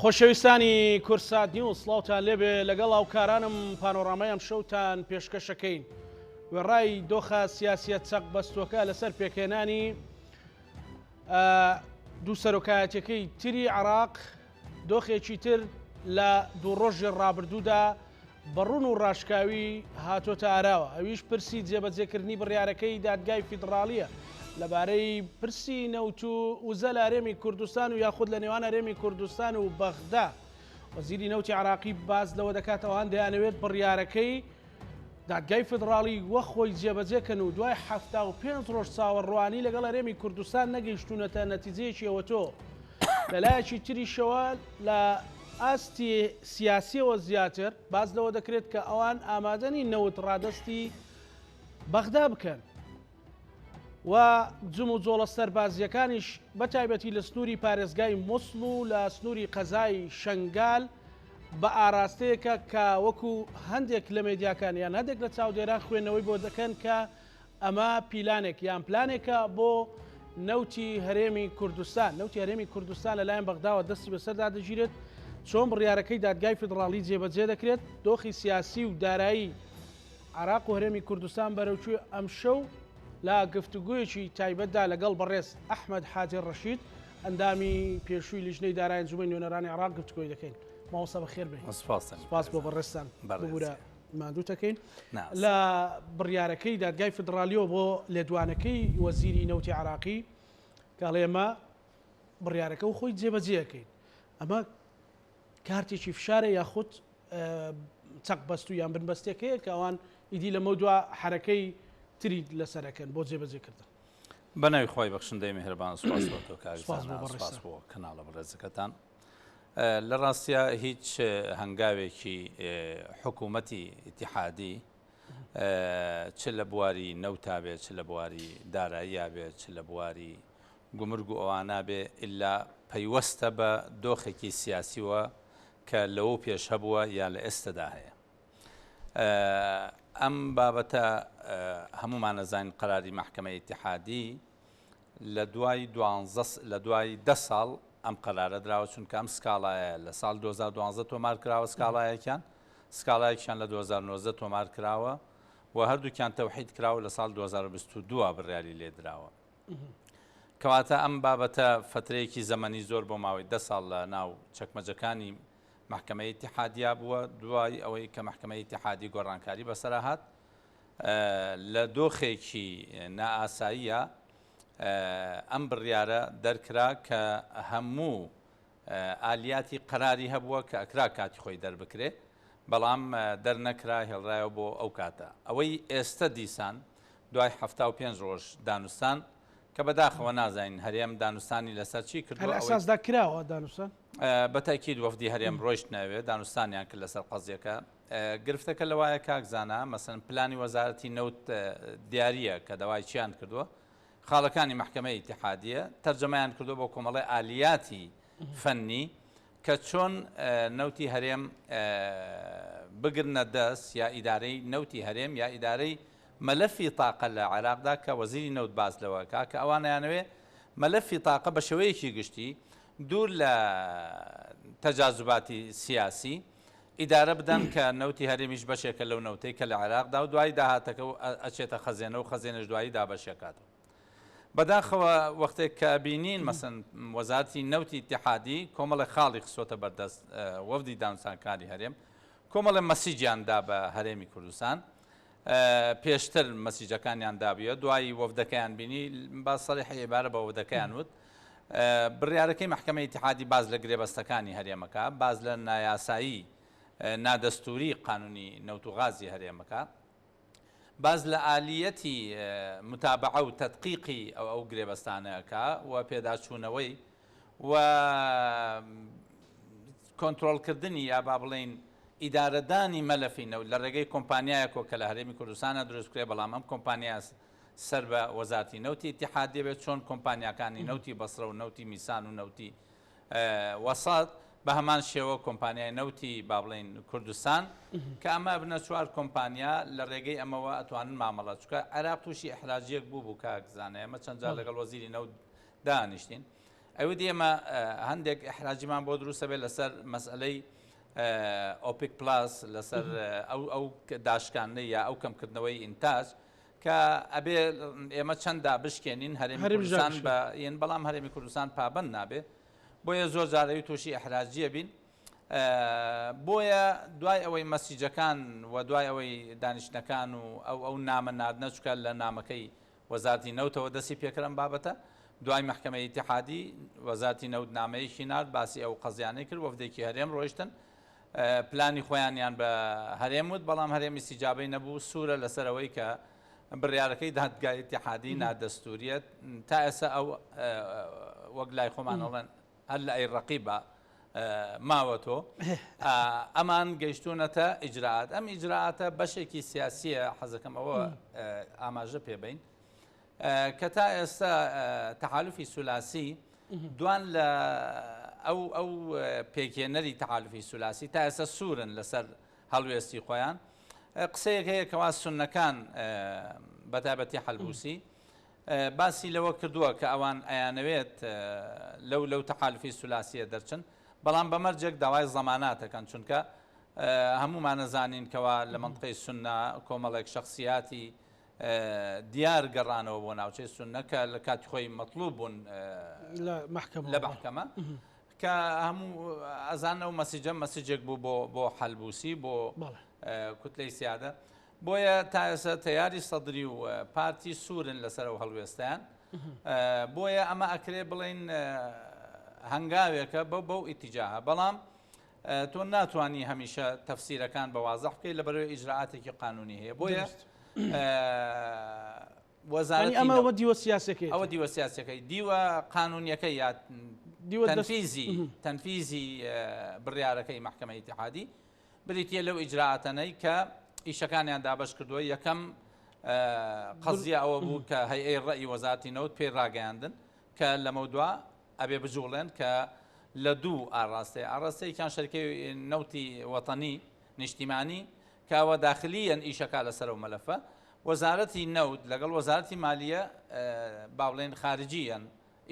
خۆشەویستانی کوردسات نیوز سڵاوتان لێبێ لەگەڵ هاوکارانم پانۆڕامای ئەمشەوتان پێشکەشەکەین وێڕای دۆخە سیاسیە چەق بەستوەکە لەسەر پێکهێنانی دوو سەرۆکایەتەکەی تری عراق دۆخێکی تر لە دوو ڕۆژی ڕابردوودا بە ڕوون و ڕاشکاوی هاتۆتە ئاراوە، ئەویش پرسی جێبەجێکردنی بڕیارەکەی دادگای فیدڕاڵییە لەبارەی پرسی نەوت و وزە لە هەرێمی کوردستان و یاخود لە نێوان هەرێمی کوردستان و بەغدا. وەزیری نەوتی عێراقی باس لەوە دەکات ئەوان دەیانەوێت بڕیارەکەی دادگای فیدڕاڵی وەک خۆی جێبەجێ کەن و دوای 75 ڕۆژ چاوەڕوانی لەگەڵ هەرێمی کوردستان نەگەیشتوونەتە نەتیجەیەکی ئەوەتۆ. لەلایەکی تریشەوە لە ئاستی سیاسیەوە زیاتر باس لەوە دەکرێت کە ئەوان ئامادە نین نەوت ڕادەستی بەغدا بکەن و جموجۆڵە سەربازیەکانیش بە تایبەتی لە سنووری پارێزگای موسڵ و لە سنووری قەزای شنگال بە ئاراستەیەکە کە وەکو هەندێک لە مێدیاکان یان هەندێک لە چاودێران خوێندنەوەی بۆ دەکەن کە ئەمە پیلانێک یان پلانێکە بۆ نەوتی هەرێمی کوردستان. نەوتی هەرێمی کوردستان لەلایەن بەغداوە دەستی بەسەردا دەگیرێت. چۆن بڕیارەکەی دادگای فیدڕاڵی جێبەجێ دەکرێت؟ دۆخی سیاسی و دارایی عێراق و هەرێمی کوردستان بەرەو کوێ؟ ئەمشەو لە گفتوگۆیەکی تایبەتدا لەگەڵ بەڕێز ئەحمەد حاجی ڕەشید، ئەندامی پێشووی لیژنەی دارای ئەنجومەنی نوێنەرانی عێراق گفتوگۆی دەکەین. مامۆستا بەخێر بێی. سپاس بۆ بەڕێزتان. ببورە. ماندووتەکەین لە بڕیارەکەی دادگای فیدڕالیەوە بۆ لێدوانەکەی وەزیری نەوتی عراقی کە ئەڵێ ئێمە بڕیارەکە و خۆی جێبەجێەکەین ئەمە کارتێکی فشارە یاخود چەق بەست و یان بنبەستێکەیە کە ئەوان ئیدی لەمە دوا حرەکەی تری لەسەرەکەن بۆ جێبەجێکردن. بە ناوی خوای بەخشندەی میهرەبان سوپاس بۆ تۆ کاک زانا سوپاس بۆ کەناڵە بەڕێزەکەتان. لە ڕاستیا هیچ هەنگاوێکی حکوومەتی ئیتیحادی چ لە بواری نەوتا بێ چ لە بواری داراییا بێ چ لە بواری گومرگ و ئەوانە بێ ئللا پەیوەستە بە دۆخێکی سیاسیوە کە لەوە پێش هەبووە یا لە ئێستەدا هەیە. ئەم بابەتە هەمومان ئەزانین قەراری مەحکەمەی ئیتیحادی لە دوای دوانزە لە دوای دە ساڵ ئەم قەرارە دراوە چونکە ئەم سکاڵایە لە ساڵ 2012 تۆمار کراوە سکاڵایەکیان سکاڵایەکیان لە 2019 تۆمار کراوە و هەردووکیان تەوحید کراوە لە ساڵ 2022 بڕیاری لێدراوە کەواتە ئەم بابەتە فترەیەکی زەمەنی زۆر بۆ ماوەی دە ساڵ لە ناو چەکمەجەکانی مەحکەمەی ئیتیحادیا بووە دوای ئەوەی کە مەحکەمەی ئیتیحادی گۆڕانکاری بەسەرا هات لە دۆخێکی نائاساییە ئەم بڕیارە دەرکرا کە هەموو ئالیاتی قەراری هەبووە کە ئەکرا کاتی خۆی دەربکرێ بەڵام دەرنەکرا هێڵرایەوە بۆ ئەو کاتە ئەوەی ئێستە دیسان دوای 75 ڕۆژ دانوستان کە بەداخەوە نازانین هەرێم دانوستانی لەسەر چی کردووە هەر ئەساسدا کراوە دانوستان؟ بە تەئکید وەفدی هەرێم ڕۆیشتنە ئەوێ دانوستانیان کرد لەسەر قەزیەکە گرفتەکە لەوایە کاک زانا مەسەن پلانی وەزارەتی نەوت دیاریە کە داوای چیان کردووە خاڵەکانی مەحکەمەی ئیتیحادیە تەرجەمەیان کردووە بۆ کۆمەڵی ئالیاتی فەنی کە چۆن نەوتی هەرێم بگرنە دەست یا ئیدارەی نەوتی هەرێم یا ئیدارەی مەلەفی تاقە لە عێراقدا کە وەزیری نەوت باس لەوەکە کە ئەوانیانەوێ مەلەفی تاقە بە شێوەیەکی گشتی دوور لە تەجازوباتی سیاسی ئیدارە بدەن کە نەوتی هەرێمیش بەشێکە لەو نەوتەی کە لە عێراقدا و دوایی داهاتەکە و ئەچێتە خەزێنە و خەزێنەش دوایی دابەشەکاتەوە. بەداخەوە وەختێک کە بینین مەسەن وەزارەتی نەوتی ئیتیحادی کۆمەڵێک خاڵی خستۆتە بەردەست وەفدی دانوستانکاری هەرێم کۆمەڵێ مەسیجیان دا بە هەرێمی کوردستان پێشتر مەسیجەکانیان دابووە دوایی وەفدەکەیان بینی با سەریحی عیبارە بە وەفدەکەیان وت بڕیارەکەی مەحکەمەی ئیتیحادی باس لە گرێبەستەکانی هەرێمەکە باس لە نایاسایی نادەستوری قانونی نەوت و غازی هەرێمەکە باس لە ئالیەتی متابعە و تەدقیقی ئەو ئەو گرێبەستانەکە و پێداچوونەوەی و کۆنترۆڵکردنی یا با بڵێین ئیدارەدانی مەلەفی نەوت لە ڕێگەی کۆمپانیایەکەوە کە لە هەرێمی کوردستانە دروست بکرێت بەڵام ئەم کۆمپانیا سەر بە وەزارەتی نەوتی ئیتیحادیە بێت چۆن کۆمپانیاکانی نەوتی بەسرە و نەوتی میسان و نەوتی وەسەت بە هەمان شێوە کۆمپانیای نەوتی با بڵێین کوردستان کە ئەمە بنە چوار کۆمپانیا لە ڕێگەی ئەمەوە ئەتوانن مامەڵە چکە عێراق تووشی ئەحراجیەک بوو بوو کاک زانە ئێمە چەند جار لەگەڵ وەزیری نەوت دانیشتین. ئەوت ئێمە هەندێک ئیحراجیمان بۆ دروستە بێت لەسەر مەسئلەی ئۆپیک پلاس لەسەر ئەو ئەو داشکاندنەی یا ئەو کەمکردنەوەی ئینتاج کە ئەبێ ئێمە چەنددا بشکێنین هەرێمی کوردستان بە یەن بەڵام هەرێمی کوردستان پابند نابێ بۆیە زۆر جارەوی تووشی ئەحراجیە بین بۆیە دوای ئەوەی مەسیجەکان و دوای ئەوەی دانیشتنەکان و ئەو ئەو نامە ناردنە چکە لە نامەکەی وەزارەتی نەوتەوە دەستی پێکرد ئەم بابەتە، دوای مەحکەمەی ئیتیحادی وەزارەتی نەوت نامەیەکی نارد باسی ئەو قەزیانەی کرد، وەفدێکی هەرێم ڕۆیشتن پلانی خۆیانیان بە هەرێم وت، بەڵام هەرێم ئیستیجابەی نەبوو، سوورە لەسەر ئەوەی کە بڕیارەکەی دادگای ئیتیحادی نادەستووریە، تا ئێستا ئەو وەک لای خۆمان ئەڵێن هەر لە ئەی ڕەقیبە ماوەتۆ ئەمان گەیشتوونەتە ئیجرائات ئەم ئیجرائاتە بەشێکی سیاسیە حەزەکەم ئەوە ئاماژە پێبین کە تا ئێستا تەحالفی سولاسی دوان لە ئەو ئەو پێکهێنەری تەحالفی سولاسی تا ئێستا سوورن لەسەر هەڵوێستی خۆیان قسەیەک هەیە کەوا سوننەکان بەتایبەتی حەلبوسی باسی لەوە کردووە کە ئەوان ئەیانەوێت لەو لەو تەحالفی سولاسیە دەرچن بەڵام بە مەرجێک داوای زەمانات ئەکەن چونکە هەموومان ئەزانین کەوا لە مەنتقەی سوننە کۆمەڵێک شەخسیاتی دیار گەڕانەوە بۆ ناوچەی سوننە کە لە کاتی خۆی مەطلوب بوون لە مەحکەمە کە هەموو ئەزان ئەو مەسیجە مەسیجێک بوو بۆ بۆ حەلبوسی بۆ کوتلەی سیادە بۆیە تا ئێستا تەیاری سەدری و پارتی سوورن لەسەر ئەو هەڵوێستەیان بۆیە ئەمە ئەکرێ بڵین هەنگاوێکە بەو بەو ئیتیجاهە بەڵام تۆ ناتوانانی هەمیشە تەفسیرەکان بە وازح بکەیت لە بەرەوەی ئیجرراعاتێکی قانونی هەیە بۆیە وەزارەتی ئەمە ئەوە دیوە سیاسەکەی ئەوە دیوە سیاسەکەی دیوە قانونیەکەی یا دیوە تەنفیزی تەنفیزی بڕیارەکەی محکمە ئیتحادی بریتییە لەو ئیجرائاتەنەی کە ئیشەکانیان دابەش کردووە، یەکەم قەزیە ئەوە بوو کە هەیئەی ڕەئی وەزارەتی نەوت پێی ڕاگەیاندن کە لەمەودوا ئەبێ بجوڵێن کە لە دوو ئاڕاستەیە، ئاڕاستەیەکیان شەریکەی نەوتی وەتەنی نیشتیمانی کە ئەوە داخلییەن ئیشەکا لەسەر ئەو مەلەفە، وەزارەتی نەوت لەگەڵ وەزارەتی مالیە با بڵێین خارجییەن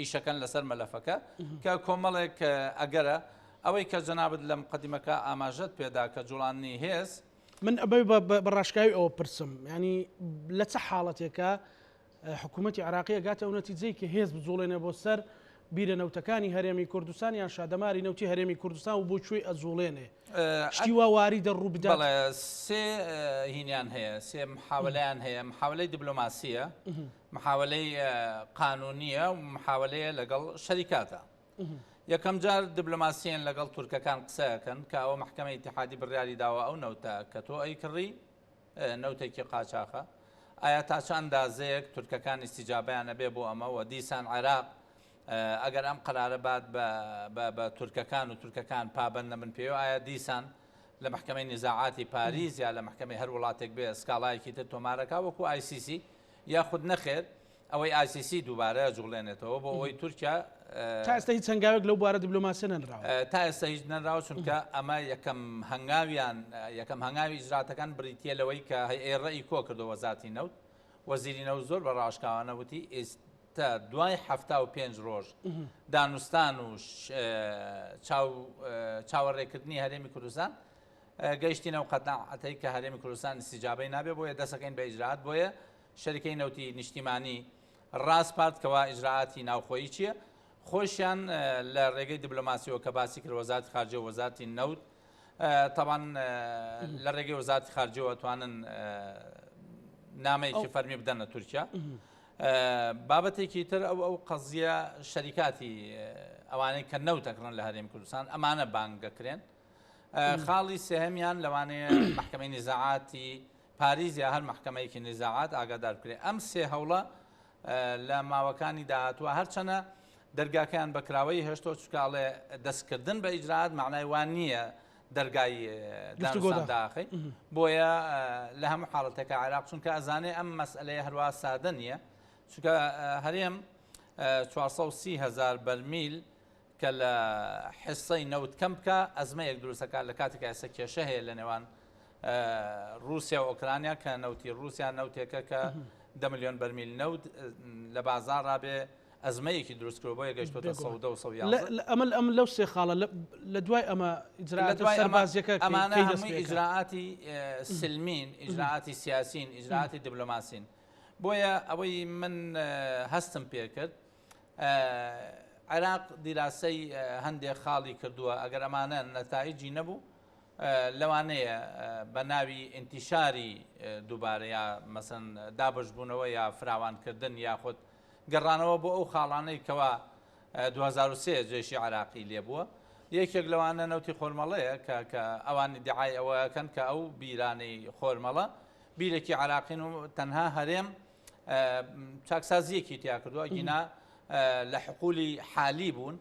ئیشەکەن لەسەر مەلەفەکە کە کۆمەڵێک ئەگەرە ئەوەی کە جەنابت لە مقدمەکە ئاماژەت پێدا کە جوڵاندنی هێز. من ئەبێ بە ڕاشکاوی ئەوە پرسم ینی لە چ حاڵەتێکە حکوومەتی عراقی ئەگاتە ئەو نەتیجەی کە هێز بجوڵێنێ بۆ سەر بیرە نەوتەکانی هەرێمی کوردستان یان شادەماری نەوتی هەرێمی کوردستان و بۆ کوێی ئەجوڵێنێ شتی وا واریدە ڕوو بدات؟ بەڵێ سێ هینیان هەیە سێ محاولەیان هەیە محاولەی دیبلۆماسیە محاولەی قانونیە و محاولەیە لەگەڵ شەریکاتە. یەکەم جار دبلۆماسیەن لەگەڵ تورکەکان قسەکەن کە ئەوە محکمە ئیتحادی بڕیاری داوە ئەو نەوتە کە تۆ ئەیکڕی نەوتێکی قاچاخە ئایا تا چ ئەندازەیەک تورکەکان ئیستیجابیان ئەبێ بۆ ئەمە و دیسان عێراق ئەگەر ئەم قەرارە بات بە تورکەکان و تورکەکان پابند نەبن پێوە ئایا دیسان لە محکمەی نزاعاتی پاریس یا لە محکمەی هەر وڵاتێک بێ سکاڵایەکی تر تۆمارەکە وەکو ICC یاخود نەخێر ئەوەی ICC دووبارە ئەجوڵێنێتەوە بۆ ئەوەی تورکیا تا ئێستا هیچ هەنگاوێک لەو بوارە دیبلۆماسیە نەنراوە. تا ئێستا هیچ نەنراوە چونکە ئەمە یەکەم هەنگاویان یەکەم هەنگاوی ئیجراتەکان بریتییە لەوەی کە هەیئەی ڕەئی کۆ کردەوە وەزارەتی نەوت وەزیری نەوت زۆر بە ڕاشکاوانە وتی ئێستا دوای 75 ڕۆژ دانوستان و چاو چاوەڕێکردنی هەرێمی کوردستان گەیشتینە ئەو قەناعەتەی کە هەرێمی کوردستان ئیستیجابەی نابێ بۆیە دەسەکەین بە ئیجرائات بۆیە شەریکەی نەوتی نیشتیمانی ڕاسپارد کەوا ئیجرائاتی ناوخۆیی چییە خۆشیان لە ڕێگەی دیبلۆماسیەوە کە باسی کرد وەزارەتی خارجیە و وەزارەتی نەوت تەبان لە ڕێگەی وەزارەتی خارجیەوە توانن نامەیەکی فەرمی بدەنە تورکیا بابەتێکی تر ئەو ئەو قەزیە شەریکاتی ئەوانەی کە نەوتەکڕن لە هەرێم کوردستان ئەمانە بانگەکرێن خاڵی سێهەمیان لەوانەیە مەحکەمەی نیزاعاتی پاریس یا هەر مەحکەمەیەکی نیزاعات ئاگادار بکرێت. ئەم سێ هەوڵە لە ماوەکانی داهاتووە هەرچەنە دەرگاکەیان بە کراوەیی هێشتەوە چونکە ئەڵێ دەستکردن بە ئیجرائات مەعنای وا نییە دەرگای دانوستان داخەی بۆیە لە هەموو حاڵەتێکە عێراق چونکە ئەزانێ ئەم مەسئلەیە هەروا سادە نییە چونکە هەرێم 430 هزار بەرمیل کە لە حسەی نەوت کەم بکا ئەزمەیەک دروست ئەکات لە کاتێکا ئێستا کێشە هەیە لە نێوان رووسیا و ئۆکرانیا کە نەوتی رووسیا نەوتێکە کە دە ملیۆن بەرمیل نەوت لە بازاڕا بێ. ئەزمەیەکی دروست کردوە بۆیە گەیشتۆتە 110 و 111. ئەمە ئەم لەو سێ خاڵە لە دوای ئەمە ئیجرائاتە سەربازیەکە ئەمانە هەمووی ئیجرائاتی سلمین، ئیجرائاتی سیاسین، ئیجرائاتی دیبلۆماسین. بۆیە ئەوەی من هەستم پێکرد عێراق دیراسەی هەندێک خاڵی کردووە ئەگەر ئەمانە نەتایجی نەبوو لەوانەیە بە ناوی ئینتیشاری دووبارە یا مەسەن دابشبوونەوە یا فراوانکردن یاخود گەڕانەوە بۆ ئەو خاڵانەی کەوا 2003 جێشی عراقی لێبووە یەکێک لەوانە نەوتی خۆرمەڵەیە کە کە ئەوان دیعای ئەوەکەن کە ئەو بیرانەی خۆرمەڵە بیرێکی عراقین و تەنها هەرێم چاکسازیەکی تیا کردووە گینا لە حقولی حالی بوون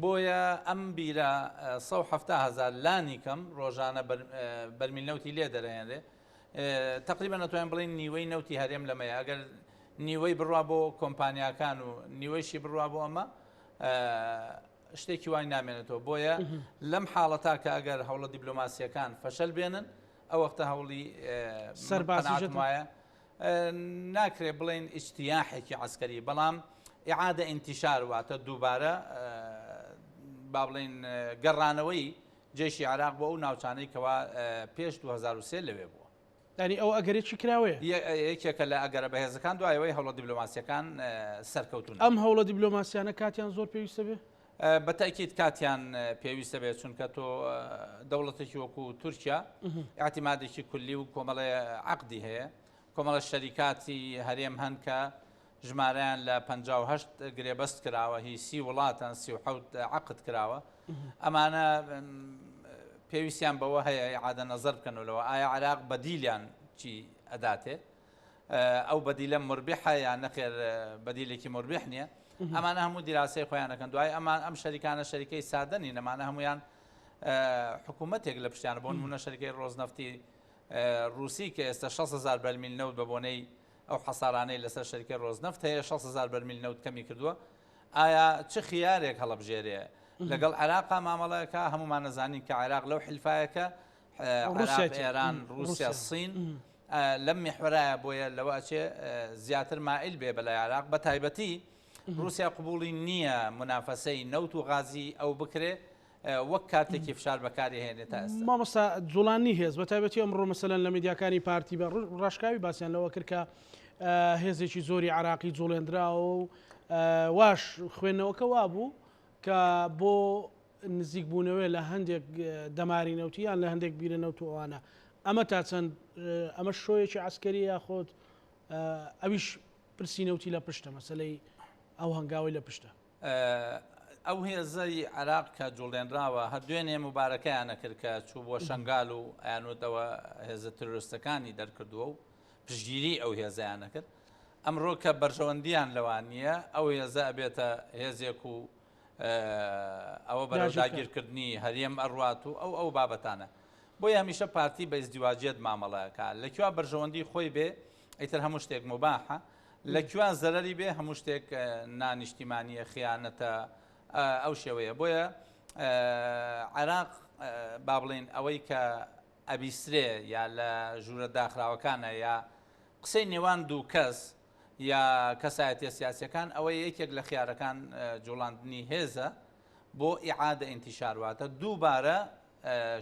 بۆیە ئەم بیرە 170 هزار لانی کەم ڕۆژانە بەرمیل نەوتی لێ دەرەهێنرێ تقریبا نەتوانین بڵین نیوەی نەوتی هەرێم لەمەیە ئەگەر نیوەی بڕوا بۆ کۆمپانیاکان و نیوەیشی بڕوا بۆ ئەمە شتێکی وای نامێنێتەوە بۆیە لەم حاڵەتا کە ئەگەر هەوڵە دیبلۆماسیەکان فەشەل بێنن ئەو وەختە هەوڵی سەربازی وایە ناکرێ بڵێین ئیجتیاحێکی عەسکەری بەڵام ئیعادە ئینتیشار واتە دووبارە با بڵێین گەڕانەوەی جێشی عێراق بۆ ئەو ناوچانەی کەوا پێش 2003 لەوێ بووە. یانی ئەو ئەگەرێکی کراوەیە؟ یەکێکە لە ئەگەرە بەهێزەکان دوای ئەوەی هەوڵە دیبلۆماسیەکان سەرکەوتوون. ئەم هەوڵە دیبلۆماسیانە کاتیان زۆر پێویستە بێ؟ بە تەئکید کاتیان پێویستە بێت چونکە تۆ دەوڵەتێکی وەکو تورکیا ئاعتیمادێکی کولی و کۆمەڵێ عقدی هەیە کۆمەڵە شەریکاتی هەرێم هەن کە ژمارەیان لە 58 گرێبەست کراوە هی سی وڵاتان 37 عقد کراوە ئەمانە پێویستیان بەوە هەیە عادە نەزەر بکەنەوە ئایا عراق بەدیلیان چی ئەداتێ ئەو بەدیلە مربحە یان نەخێر بەدیلێکی مربح نییە ئەمانە هەموو دیراسەی خۆیان دەکەن دوای ئەمان ئەم شەریکانە شەریکەی سادە نین ئەمانە هەمویان حکوومەتێک لە پشتیان بۆ نمونە شەریکەی ڕۆزنەفتی رووسی کە ئێستا 600 بەرمیل نەوت بە بۆنەی ئەو حەسارانەی لەسەر شەریکەی ڕۆزنەفت هەیە 600 بەرمیل نەوت کەمی کردووە ئایا چ خیارێک هەڵبژێرێ لەگەڵ عێراقا مامەڵەکە هەمومان نەزانین کە عێراق لەو حلفایەکە عێراق ئێران رووسیا سین لەم میحوەرایە بۆیە لەوە ئەچێ زیاتر مائل بێ بەلای عێراق بە تایبەتی رووسیا قبوڵی نییە منافەسەی نەوت و غازی ئەو بکرێ وەک کارتێکی فشار بەکاری هێنێ تا ئێستا. مامۆستا جوڵانی هێز بە تایبەتی ئەمڕۆ مەسەلەن لە میدیاکانی پارتی بە ڕاشکاوی باسیان لەوە کرد کە هێزێکی زۆری عراقی جوڵێنراوە و واش خوێندنەوەکە وابوو کە بۆ نزیکبوونەوەی لە هەندێک دەماری نەوتی یان لە هەندێک بیرە نەوت و ئەوانە ئەمە تا چەند ئەمە شۆیەکی عسکەری یاخۆت ئەویش پرسی نەوتی لە پشتە مەسلەی ئەو هەنگاوی لە پشتە. ئەو هێزەی عێراق کە جوڵێنراوە هەر دوێنێ مبارەکەیان نەکرد کە چوو بۆ شنگال و ئەیانوتەوە هێزە ترۆستەکانی دەرکردووە و پشگیری ئەو هێزیان نەکرد ئەمڕۆ کە بەرژەوەندیان لەوان نییە ئەو هێزە ئەبێتە هێزێک و ئەوە بەرەو داگیرکردنی هەرێم ئەڕوات و ئەو ئەو بابەتانە بۆیە هەمیشە پارتی بە ئیزدیواجیەت مامەڵەکە لە کوێ بەرژەوەندی خۆی بێ ئیتر هەموو شتێک مباحە لە کوێ زەرەری بێ هەموو شتێک نانیشتیمانیە خیانەتە ئەو شێوەیە بۆیە عێراق با بڵین ئەوەی کە ئەبیسرێ یا لە ژوورە داخراوەکانە یا قسەی نێوان دوو کەس یا کەسایەتیە سیاسیەکان ئەوەیە یەکێک لە خیارەکان جوڵاندنی هێزە بۆ ئیعادە ئینتیشار واتە دووبارە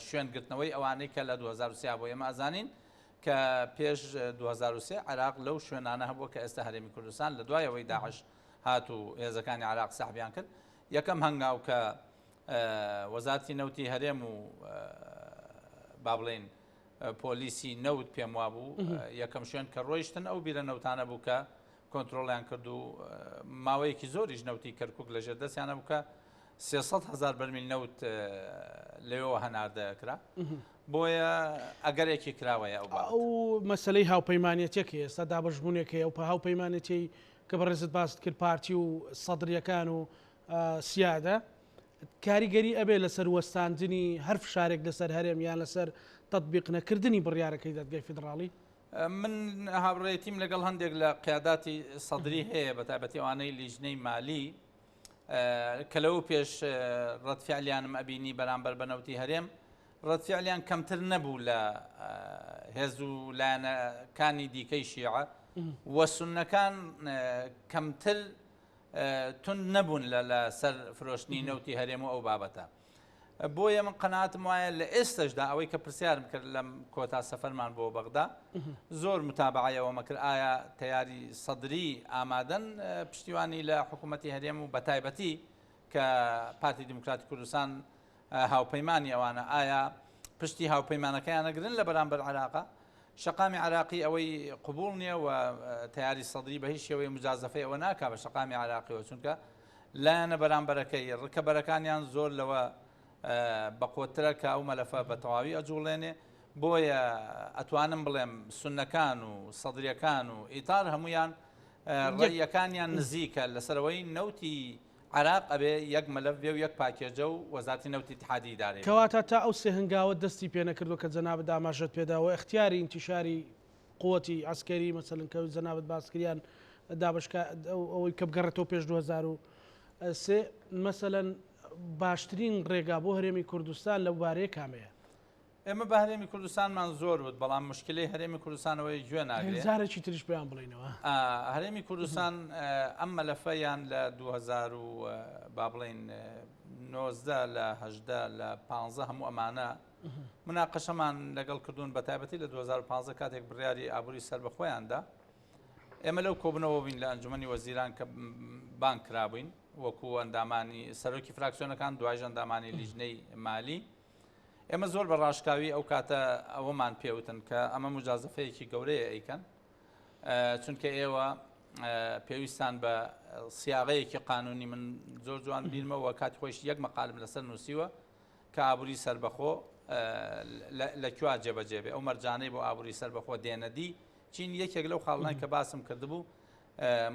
شوێن گرتنەوەی ئەوانەی کە لە 2023 بۆ ئێمە ئەزانین کە پێش 2023 عراق لەو شوێنانە هەبووە کە ئێستا هەرێمی کوردستان لە دوای ئەوەی داعش هات و هێزەکانی عراق سەحبیان کرد یەکەم هەنگاو کە وەزارتی نەوتی هەرێم و با بڵێین پۆلیسی نەوت پێم وابوو یەکەم شوێن کە ڕۆیشتن ئەو بیرە نەوتانە بوو کە کۆنتترۆڵیان کرد و ماوەیەکی زۆریش نەوتی کەرکک لە ژێر دەستیانە بوو کە 300 هزار بەرمیل نەوت لەوێەوە هەناردەکرا بۆیە ئەگەرێکی کراوەیە ئەو ئەو مەسلەی هاوپەیمانەتێک ئێستا دابشبوونێک هەیە و هاوپەیمانەتی کە بەڕێزت باست کرد پارتی و سەدریەکان و سیادە کاریگەری ئەبێ لەسەر وەستاندنی هەر فشارێک لەسەر هەرێم یان لەسەر تەتبیق نەکردنی بڕیارەکەی دادگای فیدڕاڵی؟ من هاوڕێیەتیم لەگەڵ هەندێک لە قیاداتی سەدری هەیە بە تایبەتی ئەوانەی لیژنەی مالی کە لەو پێش ڕەتفعلیانم ئەبینی بەرامبەر بە نەوتی هەرێم ڕەتفعلیان کەمتر نەبوو لە هێز و لایەنەکانی دیکەی شیعە و سوننەکان کەمتر. توند نەبوون لە سەر فرۆشتنی نەوتی هەرێم و ئەو بابەتە. بۆیە من قەناعەتم وایە لە ئێستەشدا ئەوەی کە پرسیارم کرد لەم کۆتا سەفەرمان بۆ بەغدا زۆر متابعەی ئەوەمە کرد ئایا تەیاری سەدری ئامادەن پشتیوانی لە حکوومەتی هەرێم و بەتایبەتی کە پارتی دیموکراتی کوردستان هاوپەیمانی ئەوانە ئایا پشتی هاوپەیمانەکەیان ئەگرن لە بەرامبەر عێراقا؟ شەقامی عێراقی ئەوەی قبوڵ نییە و تەیاری سەدری بە هیچ شێوەیە مجازەفەی ئەوە ناکا بە شەقامی عێراقیەوە چونکە لایەنە بەرامبەرەکەی ڕکەبەرەکانیان زۆر لەوە بەقوترە کە ئەو مەلەفە بە تەواوی ئەجوڵێنێ بۆیە ئەتوانم بڵێم سوننەکان و سەدریەکان و ئیتار هەمویان ڕەیەکانیان نزیکە لەسەرەوەی نەوتی عێراق ئەبێ یەک مەلەف بێ و یەک پاکێجە و وەزارەتی نەوتی ئیتحادی ئیدارەی بکا. کەواتە تا ئەو سێ هەنگاوە دەستی پێ نەکردووە کە جەنابت ئاماژەت پێ دا و ئیختیاری ئینتیشاری قوەتی عەسکەری مەسەلەن کە جەنابت باس کرد یان دابەشکا ئەوەی کە بگەڕێتەوە پێش 2003 مەسەلەن باشترین ڕێگا بۆ هەرێمی کوردستان لەو بارەیە کامەیە؟ ئێمە بە هەرێمی کوردستانمان زۆر وت، بەڵام موشکیلەی هەرێمی کوردستان ئەوەیە گوێ ناگرێ. جارێکی تریش پێیان بڵێینەوە. هەرێمی کوردستان ئەم مەلەفە یان لە 2000 و با بڵێین 19 لە 18 لە 15 هەموو ئەمانە مناقەشەمان لەگەڵ کردوون بە تایبەتی لە 2015 کاتێک بڕیاری ئابووری سەربەخۆیان دا ئێمە لەو کۆبنەوە بووین لە ئەنجومەنی وەزیران کە بانگ کرابووین وەکو ئەندامانی سەرۆکی فراکسیۆنەکان دوایش ئەندامانی لیژنەی مالی ئێمە زۆر بە ڕاشکاوی ئەو کاتە ئەوەمان پێوتن کە ئەمە مجازەفەیەکی گەورەیە ئەیکەن چونکە ئێوە پێویستان بە سیاغەیەکی قانونی من زۆر جوان بیرمەوە کاتی خۆش یەک مەقالم لەسەر نووسیوە کە ئابووری سربەخۆ لە کوێ جێبەجێ بێ ئەو مەرجانەی بۆ ئابووری سربەخۆ دێنەدی چین یەکێک لەو خاڵانە کە باسم کردبوو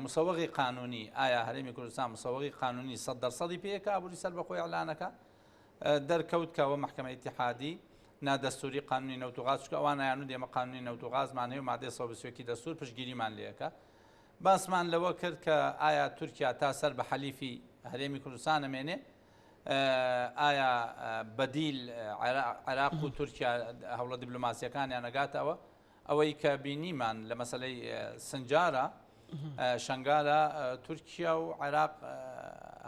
مسەوەغی قانونی ئایا هەرێمی کوردستان مسەوەغی قانونی سە دەرسەدی پێیە کە ئابووری سربەخۆی ئەلانەکە دەرکەوت کە ئەوە مەحکەمە ئیتیحادی نادەستوری قانونی نەوت و غاز چونکە ئەوان ئەیانوت ئێمە قانونی نەوت و غازمان هەیە و مادەی 121 دەستور پشتگیریمان لێ ئەکا باسمان لەوە کرد کە ئایا تورکیا تا سەر بە حەلیفی هەرێمی کوردستان ئەمێنێ ئایا بەدیل عێراق و تورکیا هەوڵە دیبلۆماسیەکانیان ئەگاتەوە ئەوەی کە بینیمان لە مەسەلەی سنجارە شنگالە تورکیا و عێراق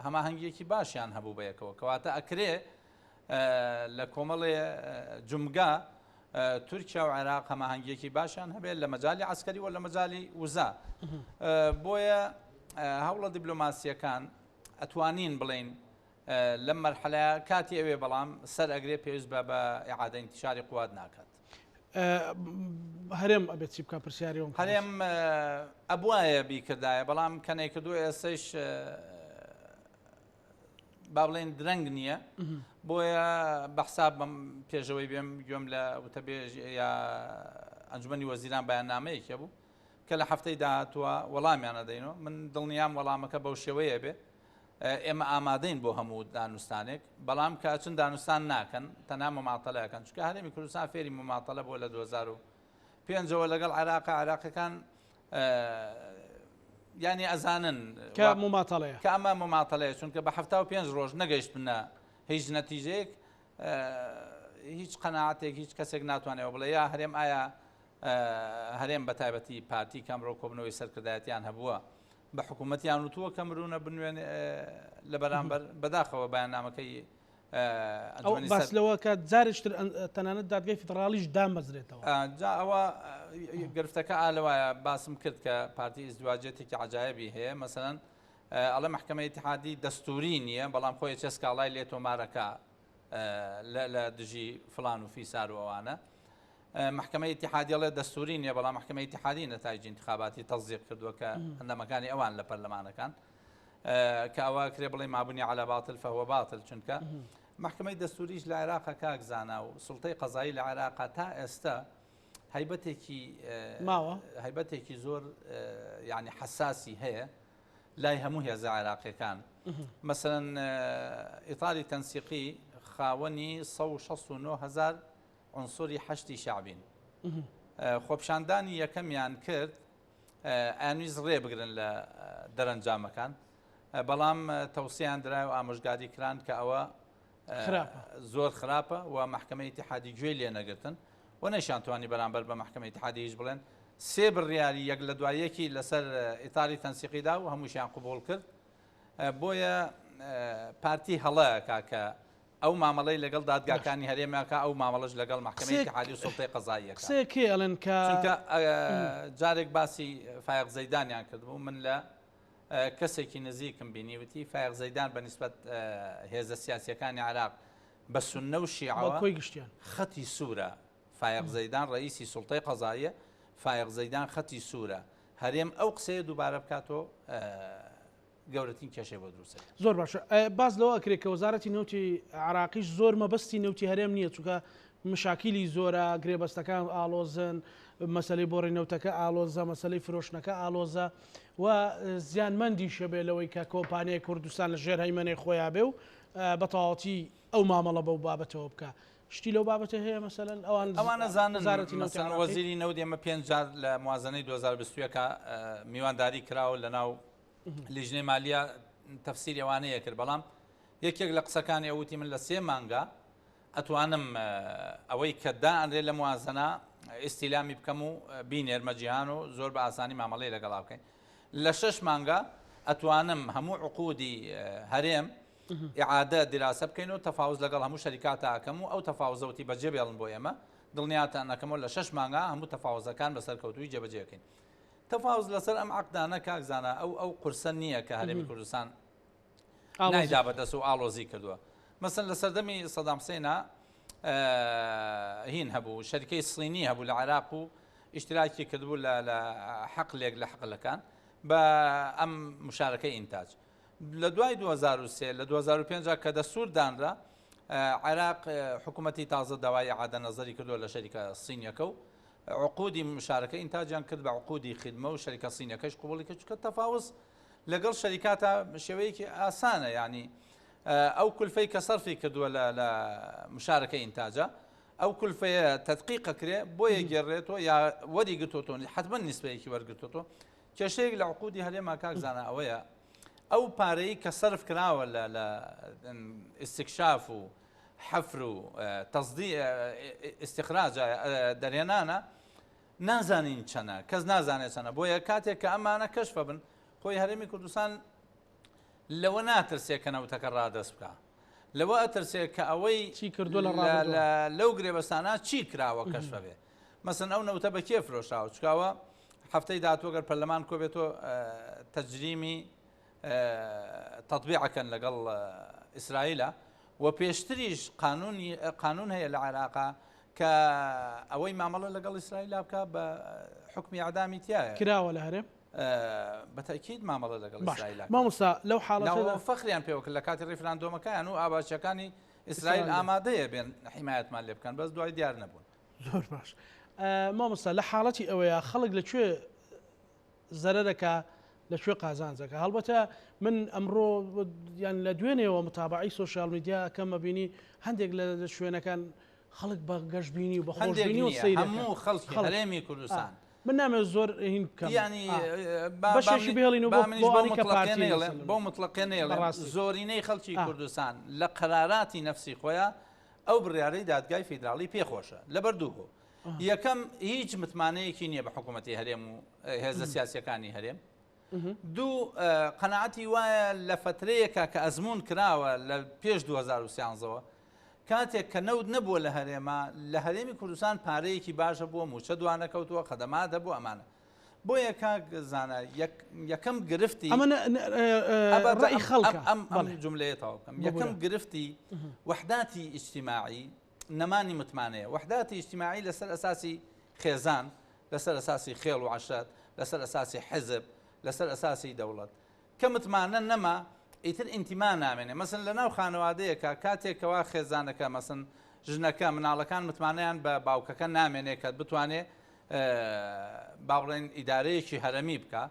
هەماهەنگیەکی باشیان هەبوو بە یەکەوە کەواتە ئەکرێ لە کۆمەڵێ جومگا تورکیا و عێراق هەماهەنگیەکی باشیان هەبێت لە مەجای عسکەری و لە مەجای وزە بۆیە هەوڵە دیبلۆماسیەکان ئەتوانین بڵین لەم مەرحەلەیە کاتی ئەوێ بەڵام سەر ئەگرێ پێویست بە بە ئیعادە ئینتیشاری قوات ناکات. هەرێم ئەبێت چی بکا پرسیاری ئەوم کرد. هەرێم ئەبوایە بیکردایە بەڵام کە نەیکردووە ئێستەیش با بڵێن درەنگ نییە بۆیە بە حساب بەم پێشەوەی بێم گوێم لە وتەبێژ یا ئەنجومەنی وەزیران بەیاننامەیەکی هەبوو کە لە هەفتەی داهاتووە وەڵامیان ئەدەینەوە من دڵنیام وەڵامەکە بەو شێوەیە بێ ئێمە ئامادەین بۆ هەموو دانوستانێک، بەڵام کە ئەچن دانوستان ناکەن، تەنها مماتەلە ئەکەن، چونکە هەرێمی کوردستان فێری مماتەلە بووە لە 2005 ەوە لەگەڵ عێراق، عێراقیەکان یانی ئەزانن کە مماتەڵەیە، کە ئەمە مماتەلەیە، چونکە بە 75 ڕۆژ نەگەیشتنە هیچ نەتیجەیەک، هیچ قەناعەتێک هیچ کەسێک ناتوانێت بڵێ یا هەرێم ئایا هەرێم بە تایبەتی پارتی کە ئەمڕۆ کۆبنەوەی سەرکردایەتیان هەبووە بە حکوومەتیان وتووە کە مرونە بنوێن لە بەرامبەر بەداخەوە بەیاننامەکەی ئەنجومەنی باس لەوە کە جارێکتر تەنانەت دادگای فیدڕاڵیش دامەزرێتەوە. جا ئەوە گرفتەکە ئا لەوایە باسم کرد کە پارتی ئیزدواجیەتێکی عەجایبی هەیە مەسەلەن ئەڵێ مەحکەمە ئیتیحادی دەستوری نییە بەڵام خۆی چێ سکاڵای لێ تۆمارەکە لە دژی فلان و فیسار و ئەوانە مەحکەمەی ئیتیحادی ئەڵێ دەستوری نیە بەڵام مەحکەمەی ئیتیحادی نەتایجی انتخاباتی تەزیق کردووە کە ئەندامەکانی ئەوان لە پەرلەمانەکان کە ئەوە کرێ بڵێ ما بنی على باطل فهو باطل چونکە مەحکەمەی دەستوریش لە عێراق کاک زانا و سوڵتەی قەزایی لە عێراق تا ئێستا هەیبەتێکی ماوە هەیبەتێکی زۆر یعنی حەساسی هەیە لای هەموو هێزە عێراقیەکان مەسەن ئیتاری تەنسیقی خاوەنی 169000 هزار عونسوری حەشدی شەعبین خۆپیشاندانی یەکەمیان کرد ئەیانویست ڕێ بگرن لە دەرەنجامەکان بەڵام تەوسیان درای و ئامۆژگاری کران کە ئەوە زۆر خراپە و محکمە ئیتحادی گوێی لێ نەگرتن و نەیشان توانی بەرامبەر بە محکمە ئیتحادی هیچ بڵێن سێ بڕیاری یەک لە دوای یەکی لەسەر ئیتاری تەنسیقیدا و هەمووشیان قوبول کرد. بۆیە پارتی هەڵە ئەکا کە ئەو مامەڵەی لەگەڵ دادگاکانی هەرێم ئەکا ئەو مامەڵەش لەگەڵ مەحکەمەی ئیتیحادی و سوڵتەی قەزایی ئەکا. قسەیەک هەیە ئەڵێن کە. چونکە جارێک باسی فایەق زەیدانیان کردبوو من لە کەسێکی نزیکم بینی وتی فایەق زەیدان بە نیسبەت هێزە سیاسیەکانی عێراق بە سوننە و شیعەوە کۆی گشتیان خەتی سوورە فایەق زەیدان ڕئیسی سوڵتەی قەزاییە فایەق زەیدان خەتی سوورە هەرێم ئەو قسەیە دووبارە بکاتەوە گەورەترین کێشەی بۆ دروست دەکات. زۆر باشە باس لەوە ئەکرێت کە وەزارەتی نەوتی عراقیش زۆر مەبەستی نەوتی هەرێم نییە چونکە مشاکیلی زۆرە گرێبەستەکان ئاڵۆزن مەسلەی بۆڕی نەوتەکە ئالۆزە مەسلەی فرۆشتنەکە ئالۆزە و زیانمەندیشە بێ لەوەی کە کۆمپانیای کوردستان لە ژێر هەیمەنەی خۆیان بێ و بە تەواوەتی ئەو مامەڵە بەو بابەتەوە بکە شتی لەو بابەتە هەیە مەسەلەن ئەوان ئەوانە زانن وەزارەتی نەوتی مەسەلەن عێراقی؟ وەزیری نەوت ئێمە پێنج جار لە موازنەی 2021 میوانداری کراوە لە ناو لیژنەی مالیە تەفسیری ئەوانەیە کرد بەڵام یەکێک لە قسەکانی ئەو وتی من لە سێ مانگا ئەتوانم ئەوەی کە دائەنرێ لە موازنە ئیستیلامی بکەم و بینێرمە جیهان و زۆر بە ئاسانی مامەڵەی لەگەڵا بکەین لە شەش مانگا ئەتوانم هەموو عقودی هەرێم ئیعادە دیراسە بکەین و تەفاوز لەگەڵ هەموو شەریکاتا ئەکەم و ئەو تەفاوزە وتی بەجێ بێڵن بۆ ئێمە دڵنیاتان ئەکەمەوە لە شەش مانگا هەموو تەفاوزەکان بە سەرکەوتووی جێبەجێ ئەکەین. تەفاوز لەسەر ئەم عەقدانە کاک زانا ئەو ئەو قورسە نییە کە هەرێمی کوردستان نایدا بەدەست و ئاڵۆزی کردووە. مەسەن لە سەردەمی سەدام حسێنا هین هەبوو شەریکەی سینی هەبوو لە عێراق و ئیشتراکی کردبوو لە لە حەقلێک لە حەقلەکان بە ئەم مشارەکەی ئینتاج. لە دوای 2003 لە 2005 کە دەستور دانرا عێراق حکوومەتی تازە داوای ئیعادە نەزەری کردووە لە شەریکە سینیەکە و عقودی مشارەکە ئینتاجیان کرد بە عقودی خدمە و شەریکە سینەکەش قوبڵی کرد چونکە تەفاوز لەگەڵ شەریکاتە شێوەیەکی ئاسانە ینی ئەو کولفەی کە سەرفی کردووە لە مشارەکە ئینتاجە ئەو کولفەیە تدقیقە کرێ بۆیە گێڕێتەوە یا وەری گرتۆتۆ حتمما نیسبەیەکی وەرگرتۆتەوە کێشەیەک لە عقودی هەرێما کاک زانا ئەوەیە ئەو پارەی کە سەرف کراوە لە لە ئیستکشاف و حەفر و تەزدی ئیستخراج دەرهێنانە نازانین چەنە کەس نازانێت چەنە بۆیە کاتێک کە ئەمانە کەشفە بن خۆی هەرێمی کوردستان لەوە ناترسێ کە نەوتەکە ڕادەست بکە لەوە ئەترسێ کە ئەوەی چی کردو لە لەو گرێبەستانە چی کراوە کەشفە بێ مەسن ئەو نەوتە بە کێ فرۆشاوە چکاوە هەفتەی داهاتوو گەر پەرلەمان کۆبێتەوە تەجریمی تەطبیعەکەن لەگەڵ ئیسرائیلە و پێشتریش قانونی قانون هەیە لە عێراقا کە ئەوەی مامەڵە لەگەڵ ئیسرائیل بکە بە حکمی ئەدامی تایە کراوە لە هەرێم بە تەکید مامەڵە لەگەڵ ئیسرائیل مامۆستا لەو حاڵەتەدا فەخریان پێوە کرد لە کاتی ڕیفراندۆمەکەیان و ئاباچەکانی ئیسرائیل ئامادەیە بێن حیمایەتمان لێ بکەن بەس دوای دیار نەبوون. زۆر باش مامۆستا لە حاڵەتی ئەوەیە خەڵک لە کوێ زەرەرەکە لە کوێ قازانجەکە هەڵبەتە من ئەمڕۆ یان لە دوێنێەوە متابعی سۆشیال میدیا کەمە بینی هەندێک لە شوێنەکان خەڵک بە گەشتبینی و بە خۆشبینی و سەیر هەموو خەڵکی هەرێمی کوردستان من نامەوێت زۆر هین بکەم یعنی بەشێکی بهێڵین و بۆ ئەوانەی کە پارتی بۆ مطلقێ نەیڵێم زۆرینەی خەڵکی کوردستان لە قەراراتی نەفسی خۆیان ئەو بڕیارەی دادگای فیدراڵی پێخۆشە لەبەر دوو هۆ. یەکەم هیچ متمانەیەکی نییە بە حکوومەتی هەرێم و هێزە سیاسیەکانی هەرێم. دوو قەناعەتی وایە لە فترەیەکە کە ئەزمون کراوە لە پێش 2013ەوە کاتێک کە نەوت نەبووە لە هەرێما لە هەرێمی کوردستان پارەیەکی باشە بووە موچە دوانەکەوتووە خەدەمات هەبوو ئەمانە بۆیە کاک زانا یەکەم گرفتی ئەمە ڕەئی خەڵکە ئەم ئەم جملەیە تەواو بکەم یەکەم گرفتی وەحداتی ئیجتیماعی نەمانی متمانەیە وەحداتی ئیجتیماعی لەسەر ئەساسی خێزان لەسەر ئەساسی خێڵ و عەشرەت لەسەر ئەساسی حزب لەسەر ئەساسی دەوڵەت کە متمانە نەما ئیتر ئینتیما نامێنێ مەسن لە ناو خانەوادەیەکە کاتێک کەوا خێزانەکە مەسن ژنەکە مناڵەکان متمانەیان بە باوکەکە نامێنێ کە بتوانێ با بڵێن ئیدارەیەکی هەرەمی بکە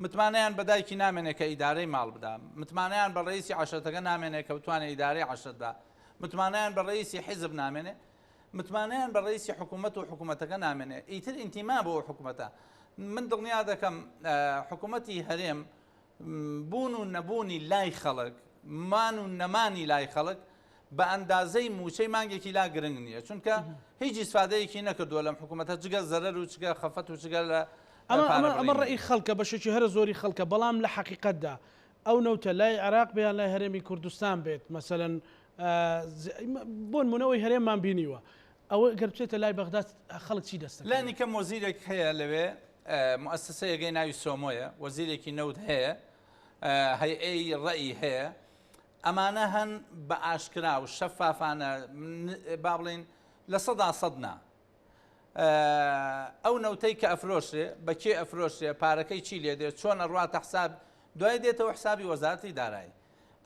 متمانەیان بە دایکی نامێنێ کە ئیدارەی ماڵ بدا متمانەیان بە ڕئیسی عەشرەتەکە نامێنێ کە بتوانێت ئیدارەی عەشرەت بدا متمانەیان بە ڕئیسی حیزب نامێنێ متمانەیان بە ڕئیسی حکوومەت و حکوومەتەکە نامێنێ ئیتر ئینتیما بۆ حکوومەتە من دڵنیا دەکەم حکوومەتی هەرێم بوون و نەبوونی لای خەڵک مان و نەمانی لای خەڵک بە ئەندازەی مووچەی مانگێکی لا گرنگ نییە چونکە هیچ ئیسفادەیەکی نەکردووە لەم حکوومەتە جگە زەرەر و جگە خەفەت و جگە لە ئەمە ڕێی خەڵکە بەشێکی هەرە زۆری خەڵکە بەڵام لە حەقیقەتدا. ئەو نەوتە لای عێراق بێ یان لای هەرێمی کوردستان بێت مەسەلەن بۆ نمونە ئەوەی هەرێممان بینیوە ئەوە گەر بچێتە لای بەغدا خەڵک چی دەست دەکەوێت؟ لانی کەم وەزیرێک هەیە لەوێ موئەسەسەیەکەی ناوی سۆمۆیە وەزیرێکی نەوت هەیە هەیئەی ڕەئی هەیە ئەمانە هەن بە ئاشکرا و شەفافانە با بڵین 100% نا ئەو نەوتەی کە ئەفرۆشرێ بە کێ ئەفرۆشرێ پارەکەی چی لێ دێت چۆن ئەڕواتە حساب دوای دێتەوە حسابی وەزارەتی دارایی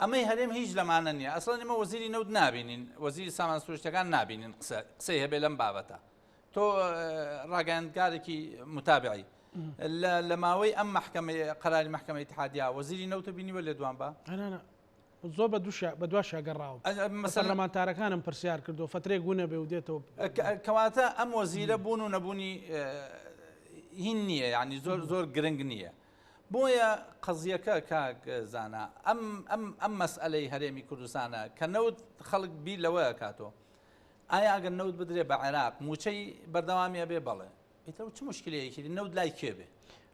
ئەمەی هەرێم هیچ لەمانە نییە ئەسڵەن ئێمە وەزیری نەوت نابینین وەزیری سامان سروشتەکان نابینین قسە قسەی هەبێ لەم بابەتە تۆ ڕاگەیاندکارێکی متابعی لە ماوەی ئەم محکمە قەراری محکمە اتحادیا وەزیری نەوتە بینیوە لێدوان بە زۆر بە دوشا بە دواشا گەڕاوم مەسەلەن پەرلەمانتارەکانم پرسیار کردووە فەترەیەک ونەبێ و دێتەوە. کەواتە ئەم وەزیرە بوون و نەبوونی هین نییە یعنی زۆر زۆر گرنگ نییە بۆیە قەزیەکە کاک زانا ئەم ئەم ئەم مەسئلەی هەرێمی کوردستانە کە نەوت خەڵک بیر لەوە کاتۆ ئایا ئەگەر نەوت بدرێ بە عێراق موچەی بەردەوامی ئەبێ بەڵێ ئیتر چ مشکلەیەکی نەوت لای کێ بێ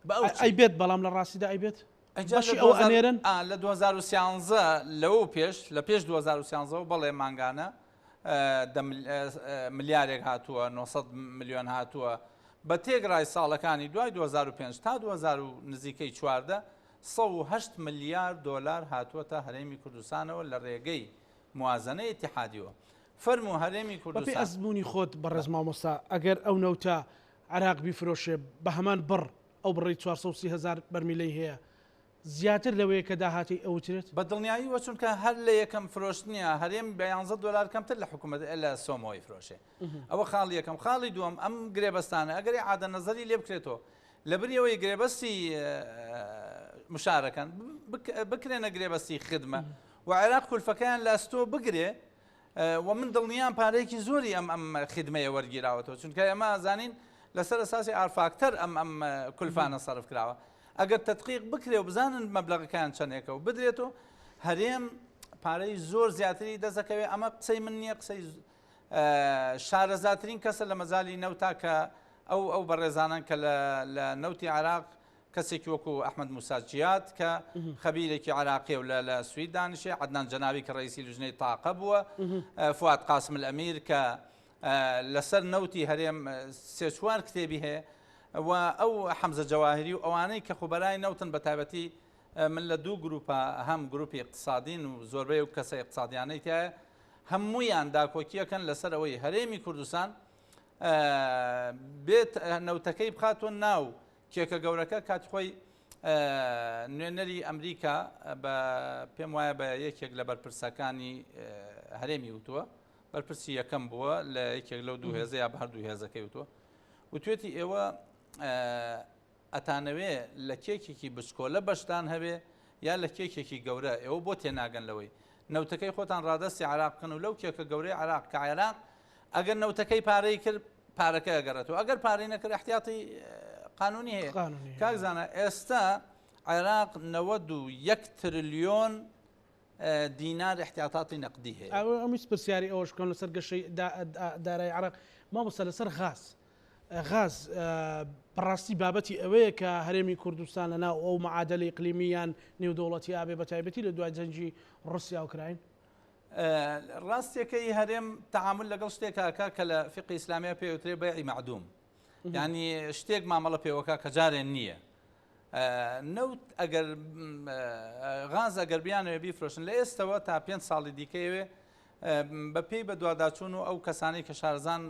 بە ئەو ئەی بێت بەڵام لە ڕاستیدا ئەی بێت بەشی ئەوە ئەنێرن؟ ئا لە 2013 لەوە پێش لە پێش 2013 بەڵێ مانگانە ملیارێک هاتووە 900 ملیۆن هاتووە بە تێگرای ساڵەکانی دوای 2005 تا 2000 نزیکەی 14 108 ملیار دۆلار هاتووەتە هەرێمی کوردستانەوە لە ڕێگەی موازنەی ئیتیحادیەوە فەرموو هەرێمی بەپێی کوردستان ئەزموونی خۆت بەڕێز مامۆستا ئەگەر ئەو نەوتە عێراق بیفرۆشێ بە هەمان بڕ ئەو بڕەی 430 هەزار بەرمیلەی هەیە زیاتر لەوەیە کە داهاتی ئەوترێت؟ بە دڵنیاییوە چونکە هەر لە یەکەم فرۆشتنیا هەرێم بە یانزە دۆلار کەمتر لە حکوومەت لە سۆمۆ ئەیفرۆشێ ئەوە خاڵی یەکەم خاڵی دووەم ئەم گرێبەستانە ئەگەر ئیعادە نەزەری لێ بکرێتەوە لەبری ئەوەی گرێبەستی مشارەکەن بکرێنە گرێبەستی خدمە و عێراق کولفەکەیان لە ئەستۆ بگرێ و من دڵنیام پارەیەکی زۆری ئەم ئەم خدمەیە وەرگیراوەتەوە چونکە ئێمە ئەزانین لەسەر ئەساسی R factor ئەم ئەم کولفانە سەرف کراوە ئەگەر تدقیق بکرێ و بزانن مەبلەغەکان چەندێکە و بدرێتەوە هەرێم پارەی زۆر زیاتری دەستەکەوێت ئەمە قسەی من نییە قسەی شارەزاترین کەسە لە مەجالی نەوتا کە ئەو ئەو بەڕێزانن کە لە نەوتی عراق کەسێکی وەکو ئەحمەد موسا جیاد کە خەبیرێکی عراقیە و لە سوید دانیشێ، عەدنان جەنابی کە ڕئیسی لوجنەی تاقە بووە، فواد قاسم الئەمیر کە لەسەر نەوتی هەرێم سێ چوار کتێبی هەیە و ئەو حەمزە جەواهری و ئەوانەی کە خوبەرای نەوتن بە تایبەتی من لە دوو گروپە هەم گروپی اقتصادین و زۆربەی و کەسە اقتصادیانەی تایە هەموویان داکۆکیەکەن لەسەر ئەوەی هەرێمی کوردستان بێت نەوتەکەی بخاتۆ ناو کێکە گەورەکە کاتی خۆی نوێنەری ئەمریکا بە پێم وایە بە یەکێک لە بەرپرسەکانی هەرێمی وتووە بەرپرسی یەکەم بووە لە یەکێک لەو دوو هێزە یا بە هەردوو هێزەکەی وتووە وتوێتی ئێوە ئەتانەوێ لە کێکێکی بچکۆلە بەشتان هەبێ یا لە کێکێکی گەورە ئێوە بۆ تێناگەن لەوەی نەوتەکەی خۆتان ڕادەستی عراق بکەن و لەو کێکە گەورەی عراق کە عێراق ئەگەر نەوتەکەی پارەی کرد پارەکە ئەگەڕێتەوە ئەگەر پارەی نەکرد احتیاطی قانونی هەیە کاک زانا ئێستا عێراق 91 ترلیۆن دینار احتیاطاتی نقدی هەیە. ئەمویست پرسیاری ئەوەش بکەم لەسەر گەشەی دارای عێراق مامۆستا لەسەر غاز غاز بەڕاستی بابەتی ئەوەیە کە هەرێمی کوردستان لە ناو ئەو معادلەی ئیقلیمی یان نێودەوڵەتی ئابێ بە تایبەتی لە دوای جەنگی ڕوسیا ئۆکراین؟ ڕاستیەکەی هەرێم تەعامول لەگەڵ شتێک ئەکا کە لە فیقهی ئیسلامیە پێ وترێ بەیعی مەعدوم یعنی شتێک مامەڵە پێوەکە کە جارێ نییە نەوت ئەگەر غاز ئەگەر بیانەوێ بیفرۆشن لە ئێستەوە تا پێ ساڵی دیکەوێ بە پێی بە دوواداچوون و ئەو کەسانی کە شارزان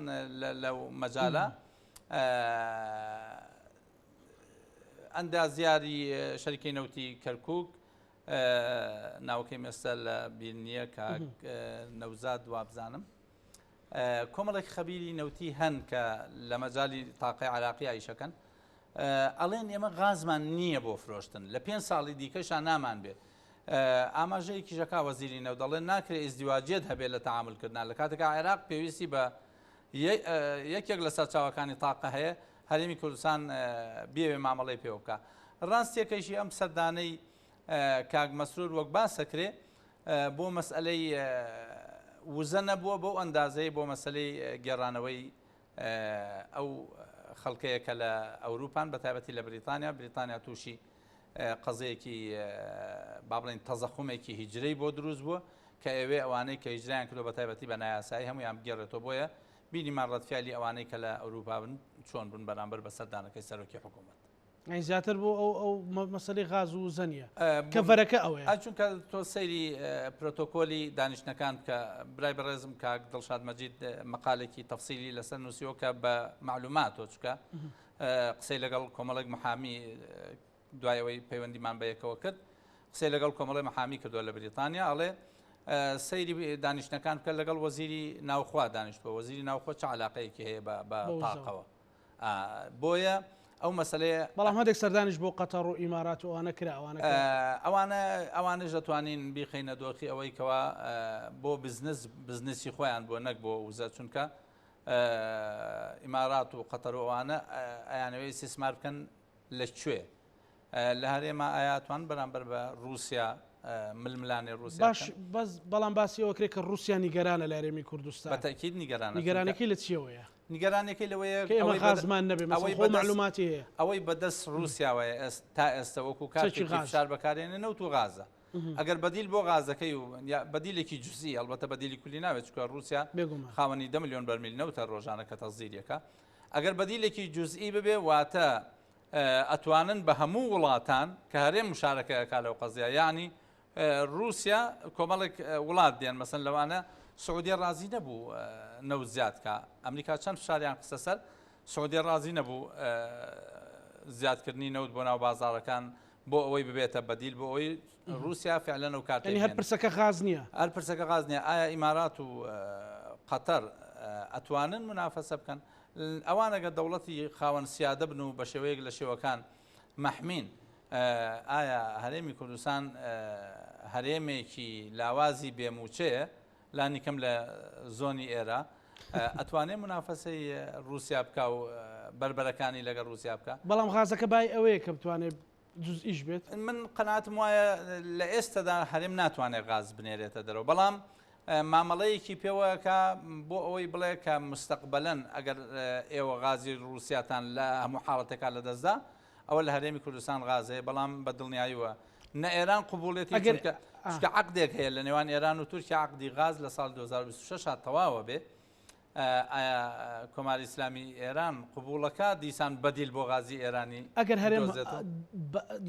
لەو مەجالە ئەندازیاری شەریکەی نەوتی کەرکک ناوەکەیم ئێستا لە بیر نییە کاک نەوزاد وابزانم کۆمەڵێک خەبیری نەوتی هەن کە لە مەجای تاقی عراقی ئایشەکەن ئەڵێن ئێمە غازمان نییە بۆ فرۆشتن لە پێ ساڵی دیکەشا نامان بێ ئاماژەیەکی ژەکا وەزیری نەو دەڵێن ناکرێ ئیزدیواجیت هەبێت لە تەعاملکردنا لە کاتێکا عێراق پێویستی بە یەکێک لە سەرچاوەکانی تاقە هەیە هەرێمی کوردستان بێوێ مامەڵەی پێوە بکە ڕاستیەکەیشی ئەم سەردانەی کاک مەسرور وەک باسەکرێ بۆ مەسئلەی وزە نەبووە بەو ئەندازەی بۆ مەسلەی گێڕانەوەی ئەو خەڵکەیە کە لە ئەوروپان بە تایبەتی لە بریتانیا بریتانیا تووشی. قەزیەکی با بڵێین تەزەخومێکی هیجرەی بۆ دروست بووە کە ئەوێ ئەوانەی کە هیجرەیان کردووە بە تایبەتی بە نایاسایی هەموویان بگێڕێتەوە بۆیە بینیمان ڕەدفیعلی ئەوانەی کە لە ئەوروپا بن چۆن بوون بەرامبەر بە سەردانەکەی سەرۆکی حکوومەت. یانی زیاتر بۆ ئەو ئەو مەسەلەی غاز و وزە نییە کە ڤەرەکە ئەوەیە. چونکە تۆ سەیری پرۆتۆکۆلی دانیشتنەکان بکە برای بەڕێزم کاک دڵشاد مەجید مەقالێکی تەفسیلی لەسەر نووسیوە کە بە مەعلوماتەوە چونکە قسەی لەگەڵ کۆمەڵێک محامی دوای ئەوەی پەیوەندیمان بە یەکەوە کرد قسەی لەگەڵ کۆمەڵی محامی کردووە لە بریتانیا ئەڵێ سەیری دانیشتنەکان بکە لەگەڵ وەزیری ناوخوا دانیشتووە وەزیری ناوخۆ چ علاقەیەکی هەیە بە تاقەوە بۆیە ئەو مەسلەیە بەڵام هەندێک سەردانیش بۆ قەتەڕ و ئیمارات و ئەوانە کرا ئەوانە ئەوانە ئەوانش دەتوانین بیخینە دۆخی ئەوەی کەوا بۆ بزنس بزنسی خۆیان بۆ نەک بۆ وزە چونکە ئیمارات و قەتەر و ئەوانە ئەیانەوەی ئیستیسمار بکەن لە کوێ؟ لە هەرێما ئایا توان بەرامبەر بە رووسیا ململانێ رووسیا باش بەس بەڵام باسی ئەوە کرێ کە رووسیا نیگەرانە لە هەرێمی کوردستان بە تەئکید نیگەرانە نیگەرانەکەی لە چیەوەیە؟ نیگەرانەکەی لەوەیە کە ئێمە غازمان نەبێ ئەوەی خۆ مەعلوماتی هەیە ئەوەی بەدەست رووسیاوەیە تا ئێستا وەکو کارتێکی فشار بەکارێنێ نەوت و غازە ئەگەر بەدیل بۆ غازەکەی و بەدیلێکی جزئی ئەڵبەتە بەدیلی کولی ناوێت چونکە ڕووسیا خاوەنی دە ملیۆن بەرمیل نەوتە ڕۆژانە کە تەزیریەکە ئەگەر بەدیلێکی جزئی ببێ واتە ئەتوانن بە هەموو وڵاتان کە هەرێم مشارەکەکە لەو قەزیە یعنی رووسیا کۆمەڵێک وڵات دێن مەسن لەوانە سعودیە ڕازی نەبوو نەوت زیادکە ئەمریکا چەند فشاریان قسە سەر سعودیە ڕازی نەبوو زیادکردنی نەوت بۆ ناو بازارەکان بۆ ئەوەی ببێتە بەدیل بۆ ئەوەی ڕووسیا فعلەن ئەو کارتەی یانی هەر پرسەکە غاز نییە؟ هەر پرسەکە غاز نییە. ئایا ئیمارات و قەتەر ئەتوانن مونافەسە بکەن؟ ئەوان ئەگەر دەوڵەتی خاوەن سیادە بن و بە شێوەیەک لە شێوەکان مەحمین، ئایا هەرێمی کوردستان هەرێمێکی لاوازی بێ مووچەیە لانیکەم لە زۆنی ئێرە ئەتوانێ مونافەسەی ڕووسیا بکا و بەربەرەکانی لەگەڵ ڕووسیا بکا؟ بەڵام غازەکە بای ئەوەیە کە بتوانێت جزئیش بێت؟ من قەناعەتم وایە لە ئێستەدا هەرێم ناتوانێت غاز بنێرێتە دەرەوە، بەڵام مامەڵەیەکی پێوەکە بۆ ئەوەی بڵێ کە مستەقبەلەن ئەگەر ئێوە غازی ڕووسیاتان لە هەموو حاڵەتێکا لەدەستدا ئەوە لە هەرێمی کوردستان غاز هەیە، بەڵام بە دڵنیاییەوە نە ئێران قبوڵێتی ئەگەر چونکە چونکە عەقدێک هەیە لە نێوان ئێران و تورکیا عەقدی غاز لە ساڵ 2026 تەواوە بێ ئایا کۆماری ئیسلامی ئێران قبوڵەکە دیسان بەدیل بۆ غازی ئێرانی ئەگەر هەرێم بدۆزێتەوە؟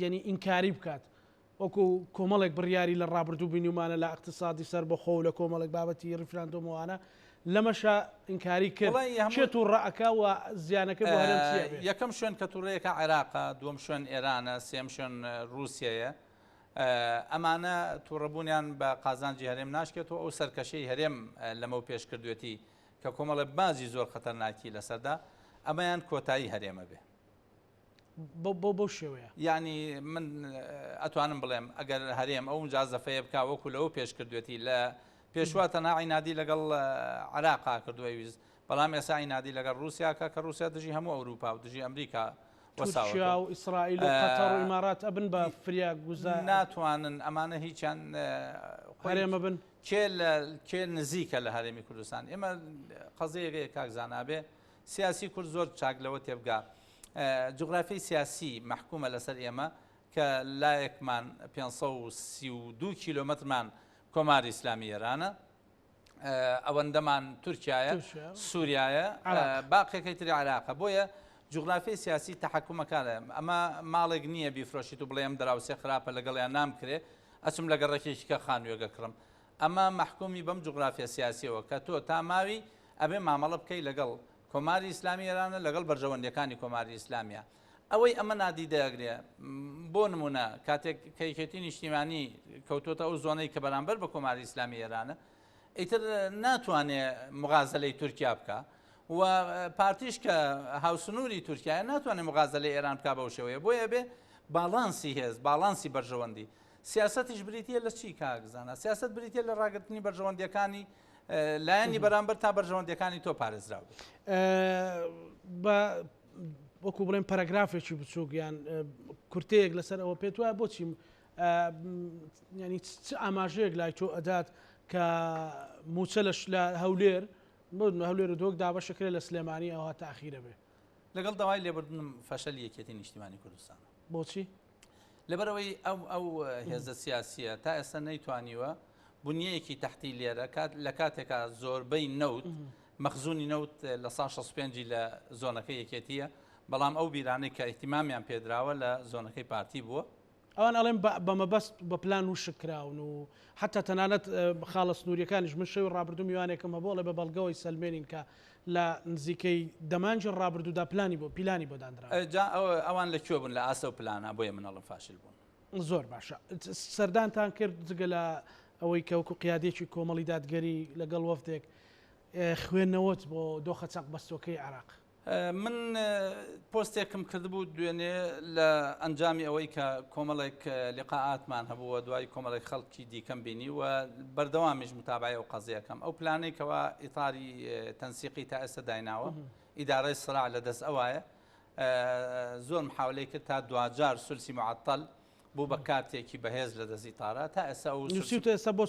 یعنی ئینکاری بکات وەکو کۆمەڵێک بڕیاری لە ڕابردوو بینیومانە لە ئەقتسادی سەربەخۆ و لە کۆمەڵێک بابەتی ڕیفراندۆم و ئەوانە لەمەشا ئینکاری کرد وەڵای هەموو کێ توڕە ئەکا و زیانەکەی بۆ هەرێم چی ئەبێ؟ یەکەم شوێن کە توڕەیەکە عێراقە، دووەم شوێن ئێرانە، سێیەم شوێن ڕووسیەیە. ئەمانە توڕەبوونیان بە قازانجی هەرێم ناشکێتەوە، ئەو سەرکەشەی هەرێم لەمەو پێش کردوێتی کە کۆمەڵێ باجی زۆر خەتەرناکی لەسەردا، ئەمەیان کۆتایی هەرێمە بێ. بۆ بەو شێوەیە؟ یانی من ئەتوانم بڵێم ئەگەر هەرێم ئەو مجازەفەیە بکا وەکو لەوە پێش کردوێتی لە پێشوا تەنها عینادی لەگەڵ عراقا کردووە ویست بەڵام ئێستا عینادی لەگەڵ رووسیا کە کە رووسیا دژی هەموو ئەوروپا و دژی ئەمریکا تورکیا و ئیسرائیل و قەتەر و ئیمارات ئەبن بە فریا گوزار ناتوانن ئەمانە هیچیان هەرێمە بن کێ لە کێ نزیکە لە هەرێمی کوردستان ئێمە قەزەیەکەیە کاک زانابێ سیاسی کورد زۆر چاک لەوە تێبگا جوغرافیای سیاسی مەحکومە لەسەر ئێمە کە لایەکمان 532 کیلۆمەترمان کۆماری ئیسلامی ئێرانە ئەوەندەمان تورکایە سووریایە باقیەکەی تری عراقە بۆیە جوغرافی سیاسی تحکومەکانە ئەمە ماڵێک نییە بیفرۆشیت و بڵێم دراوسێ خراپە لەگەڵیان نامکرێ ئەچم لە گەڕەکێکی کە خانووێگە کڕم ئەمە مەحکومی بەم جوغرافیا سیاسیەوە کە تۆ تا ماوی ئەبێ مامەڵە بکەی لەگەڵ کۆماری ئیسلامی ئێرانە لەگەڵ بەرژەوەندیەکانی کۆماری ئیسلامیە ئەوەی ئەمە نادیدە ئەگرێ بۆ نمونە کاتێک کە یەکێتی نیشتیمانی کەوتۆتە ئەو زۆنەی کە بەرامبەر بە کۆماری ئیسلامی ئێرانە ئیتر ناتوانێ مغازلەی تورکیا بکە و پارتیش کە هاوسنووری تورکیا ناتوانێت مغازلەی ئێران بک بەو شێوەیە بۆیە بێ باڵانسی هێز باڵانسی بەرژەوەندی سیاسەتیش بریتە لە چی کاک زانا سیاست بریتە لە ڕاگرتنی بەرژەوەندیەکانی لایەنی بەرامبەر تا بەرژەوەندیەکانی تۆ پارێزراو بێت. بە وەکو بڵێن پەرەگرافێکی بچووک یان کورتەیەک لەسەر ئەوە پێت وایە بۆچی ینی چ ئاماژەیەک لای تۆ ئەدات کە موچە لە لە هەولێر هەولێر و دۆک دابەشەکرێت لە سلێمانی ئەوها تاخیرە بێ لەگەڵ داوای لێبوردنم فەشەلی یەکێتی نیشتیمانی کوردستانە. بۆچی؟ لەبەرئەوەی ئەو ئەو هێزە سیاسیە تا ئێستا نەیتوانیوە بنیەیەکی تەحتی لێرە کات لە کاتێکا زۆربەی نەوت مەخزونی نەوت لە سا 65 لە زۆنەکەی یەکێتیە بەڵام ئەو بیرانەی کە ئیهتیمامیان پێدراوە لە زۆنەکەی پارتی بووە. ئەوان ئەڵێن بە مەبەست بە پلان وشک کراون و حەتا تەنانەت خاڵە سنووریەکانیش من شەوی ڕابردوو میوانێکم هەبوو ئەڵێ بە بەڵگەوەی سەلمێنین کە لە نزیکەی دە مانگی ڕابردوودا پلانی بۆ پیلانی بۆ دانراوە. جا ئەوان لە کوێ بوون لە ئاست ئەو پلانە بۆیە من ئەڵێم فاشل بوون. زۆر باشە سەردانتان کرد جگە لە ئەوەی کە وەکو قیادێکی کۆمەڵی دادگەری لەگەڵ وەفدێک خوێندنەوەت بۆ دۆخە چەقبەستووەکەی عێراق؟ من پۆستێکم کردبوو دوێنێ لە ئەنجامی ئەوەی کە کۆمەڵێک لقاعاتمان هەبوو و دوای کۆمەڵێک خەڵکی دیکەم بینی و بەردەوامیش متابعی ئەو قەزیەکەم ئەو پلانەی کەوا ئیتاری تەنسیقی تا ئێستا دایناوە ئیدارەی سراع لە دەست ئەوایە زۆر محاولەی کرد تا دواجار سولسی معطل بوو بە کارتێکی بەهێز لە دەست ئیتارا تا ئێستا ئەو نووسیوتە ئێستا بۆ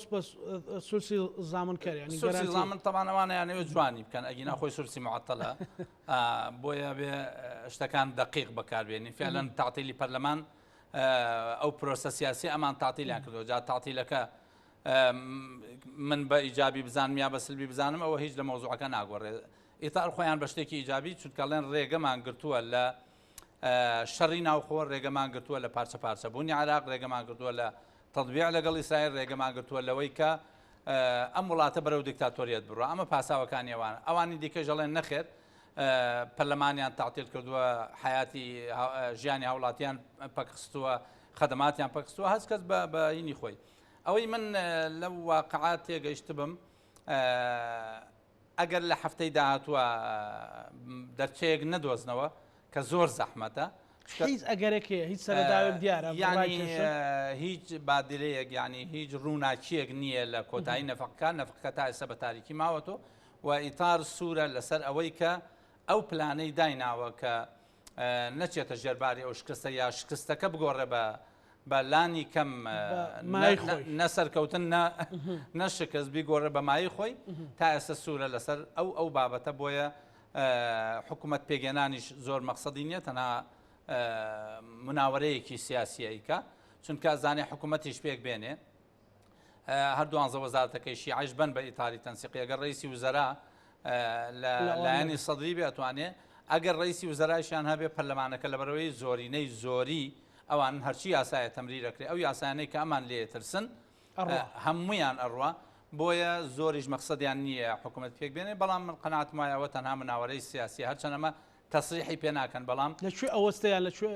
سولسی زامن کەر ینی سولسی زامن تەبان ئەوانەیانەوە جوانی بکەن ئەگینا خۆی سولسی معطلە بۆیە بێ شتەکان دقیق بەکاربێنی فعلەن تاعتیلی پەرلەمان ئەو پرۆسە سیاسی ئەمان تاعتیلیان کردو جا تاعتیلەکە من بە ئیجابی بزانم یا بە سلبی بزانم ئەوە هیچ لە مەوزوعەکە ناگۆڕێ ئیتار خۆیان بە شتێکی ئیجابی چونکەڵێن ڕێگەمان گرتووە لە شەڕی ناوخۆ ڕێگەمان گرتووە لە پارچە پارچە بوونی عێراق، ڕێگەمان گرتووە لە تەتبیع لەگەڵ ئیسرائیل، ڕێگەمان گرتووە لەوەی کە ئەم وڵاتە بەرەو دیکتاتۆریەت بڕوا. ئەمە پاساوەکانی ئەوانە. ئەوانی دیکەش ئەڵێن نەخێر پەرلەمانیان تەعتیل کردووە، حەیاتی ژیانی هاوڵاتیان پەکخستووە، خەدەماتیان پەکخستووە، هەر کەس بە هینی خۆی. ئەوەی من لەو واقعە تێگەیشتبم ئەگەر لە هەفتەی داهاتووە دەرچەیەک نەدۆزنەوە کە زۆر زەحمەتە. هیچ ئەگەرێک هەیە هیچ سەرەداوێک دیارە یانی هیچ بادرەیەک یانی هیچ ڕووناکیەک نییە لە کۆتایی نەفقەکە نەفقەکە تا ئێستا بە تاریکی ماوەتەوە و ئیتار سوورە لەسەر ئەوەی کە ئەو پلانەی دایناوە کە نەچێتە ژێرباری ئەو شکستە یا شکستەکە بگۆڕێ بە بە لانی کەم نە سەرکەوتن نە شکست بیگۆڕێ بە مایەی خۆی تا ئێستا سوورە لەسەر ئەو ئەو بابەتە بۆیە حکوومەت پێگەنانیش زۆر مەقسەدی نییە تەنها مناوەرەیەکی سیاسیەیکە چونکە زانێ حکوومەتیش پێک بێنێ هەر دوانزە وەزارەتەکەی شیعەش بن بە ئیتاری تەنسیقی ئەگەر ڕئیسی وزەرا لە لایەنی سەدری بێ ئەتوانێ ئەگەر ڕئیسی وزەرایشیان هەبێ پەرلەمانەکە لەبەرەوەی زۆرینەی زۆری ئەوان هەرچی یاسایە تەمریر ئەکرێ ئەو یاسایانەی کە ئەمان لێ ترسن هەمویان ئەڕوا بۆیە زۆریش مەقسەدیان نییە حکوومەت پێک بێنێ بەڵام من قەناعەتم وایە ئەوە تەنها مناوەرەی سیاسی هەرچەند ئەمە تەسریحی پێ ناکەن بەڵام. لە کوێ ئەوەستەیان لە کوێ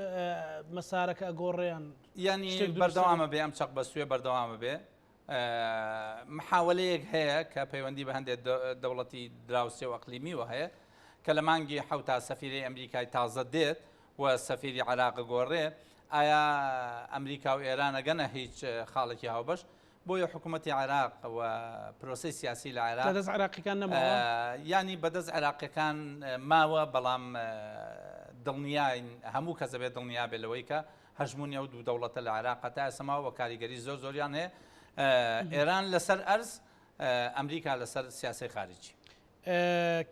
مەسارەکە ئەگۆڕێیان یانی بەردەوامە بێ ئەم چەق بەستوێ بەردەوامە بێ محاولەیەک هەیە کە پەیوەندی بە هەندێک دەوڵەتی دراوسێ و ئەقلیمیوە هەیە کە لە مانگی حوتا سەفیرەی ئەمریکای تازە دێت و سەفیری عراق گۆڕێ ئایا ئەمریکا و ئێران ئەگەنە هیچ خاڵێکی هاوبەش بۆیە حکوومەتی عێراق و پرۆسەی سیاسی لە عێراق بەدەست عێراقیەکان نەماوە؟ یانی بەدەست عێراقیەکان ماوە بەڵام دڵنیاین هەموو کەس دەبێت دڵنیا بێت لەوەی کە هەژموونی ئەو دوو دەوڵەتە لە عێراق تا ئێستا ماوە و کاریگەری زۆر زۆریان هەیە ئێران لەسەر ئەرز ئەمریکا لەسەر سیاسەی خارجی.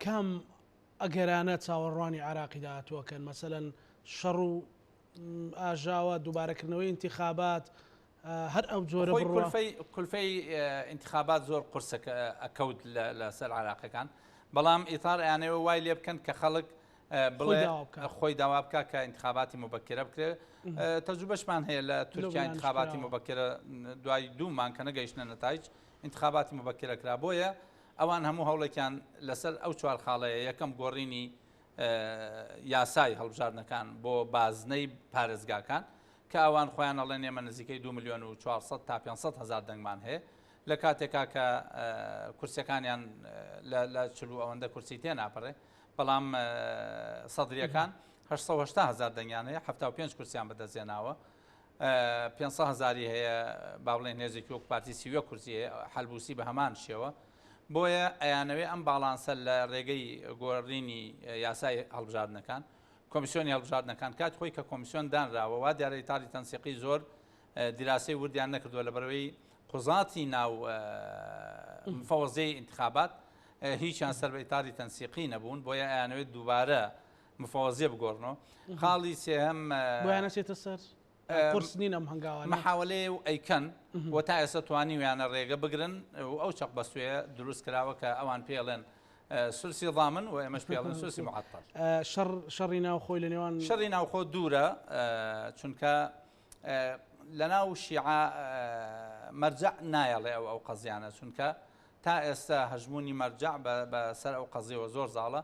کام ئەگەرانە چاوەڕوانی عێراقی داهاتووەکەن مەسەلەن شەڕ و ئاژاوە دووبارەکردنەوەی ئینتیخابات هەر ئەو جۆرە خۆی کولفەی کولفەی ئینتخابات زۆر قورسە ئەکەوت لەسەر عراقەکان بەڵام ئیتار ئەیانەوە وای لێ بکەن کە خەڵک بڵێ خۆی داوا بکە کە انتخاباتی مبکرە بکرێت تەجروبەشمان هەیە لە تورکیا انتخاباتی مبکرە دوای دوو مانگ کە نەگەیشتنە نەتایج انتخاباتی مبکرە کرا بۆیە ئەوان هەموو هەوڵێکیان لەسەر ئەو چوار خاڵەیە یەکەم گۆڕینی یاسای هەڵبژاردنەکان بۆ بازنەی پارێزگاکان کە ئەوان خۆیان ئەڵێن ئێمە نزیکەی 2 ملیۆن و 400 تا 500 هەزار دەنگمان هەیە لە کاتێکا کە کورسیەکانیان لە چل و ئەوەندە کورسی تێ ناپەڕێ بەڵام سەدریەکان 880 هزار دەنگیان هەیە 75 کورسیان بەدەستێناوە 500 هزاری هەیە با بڵێن هێزێکی وەک پارتی 31 کورسی هەیە حەلبوسی بە هەمان شێوە بۆیە ئەیانەوێ ئەم باڵانسە لە ڕێگەی گۆڕینی یاسای هەڵبژاردنەکان کۆمیسیۆنی هەڵبژاردنەکان کات خۆی کە کۆمیسیۆن دانراوە وا دیارە ئیتاری تەنسیقی زۆر دیراسەی وردیان نەکردووە لە بەرەوەی قوزاتی ناو مفەوەزیەی ئینتخابات هیچیان سەر بە ئیتاری تەنسیقی نەبوون بۆیە ئەیانەوێت دووبارە مفەوەزیە بگۆڕنەوە خاڵی سێهەم بۆیان نەچێتە سەر. قورس نین ئەم هەنگاوانە؟ مەحاوەلەیە و ئەیکەن و تا ئێستا توانیویانە ڕێگە بگرن و ئەو چەقبەستوویە دروست کراوە کە ئەوان پێی ئەڵێن سلسی ضامن و ئێمەش پێی ئەڵێن سلسی معطل. شەڕ شەڕی ناوخۆی لە نێوان. شەڕی ناوخۆ دوورە چونکە لەناو شیعە مەرجەع نایەڵێ ئەو ئەو قەزیانە چونکە تا ئێستا هەژموونی مەرجەع بە سەر ئەو قەزیەوە زۆر زاڵە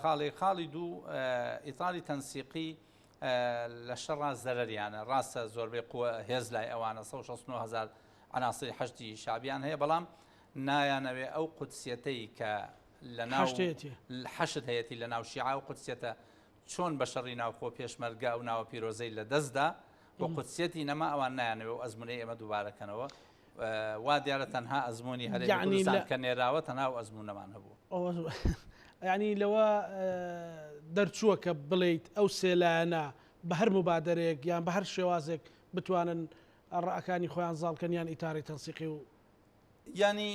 خاڵی خاڵی دوو ئیتاری تەنسیقی لە شەڕا زەرەریانە ڕاستە زۆربەی قوە هێز لای ئەوانە 169 هزار عناصری حەشدی شعبیان هەیە بەڵام نایانەوێ ئەو قودسیەتەی کە لە ناو حەشد هەیەتی لە ناو شیعە و قودسیەتە چۆن بە شەڕی ناوخۆ پێشمەرگە ئەو ناوە پیرۆزەی لە دەستدا و قودسیەتی نەما ئەوان نایانەوێ و ئەزمونەی ئێمە دووبارەکەنەوە وا دیارە تەنها ئەزمموی هەرێمی کوردستان کە نێراوە تەنها و ئەزمونەمان هەبوو. یعنی لەوە دەرچووە کە بڵیت ئەو سێلایەنە بە هەر مبادرێک یان بە هەر شێوازێک بتوانن ڕەئەکانی خۆیان زاڵ کەن یان ئیتاری تەنسیقی و. یانی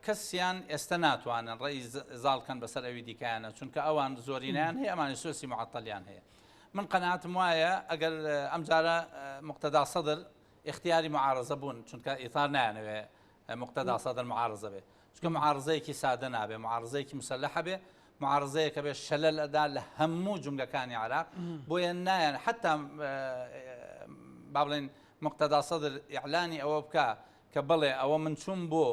کەسیان ئێستە ناتوانن ڕەئی زاڵ کەن بەسەر ئەوی دیکەیانە چونکە ئەوان زۆرینەیان هەیە ئەمانی سۆسی معەتەلیان هەیە من قەناعەتم وایە ئەگەر ئەمجارە مقتەدا سەدر ئیختیاری معارەزە بوون چونکە ئیتار نایانەوێ مقتەدا سەدر معارەزە بێ چونکە معارەزەیەکی سادە نابێ معارەزەیەکی مسەلەحە بێ معارەزەیەکە بێ شەلەل ئەدا لە هەموو جومگەکانی عێراق بۆیە نایەن حتا با بڵێن مقتەدا سەدر ئیعلانی ئەوە بکا کە بەڵێ ئەوە من چووم بۆ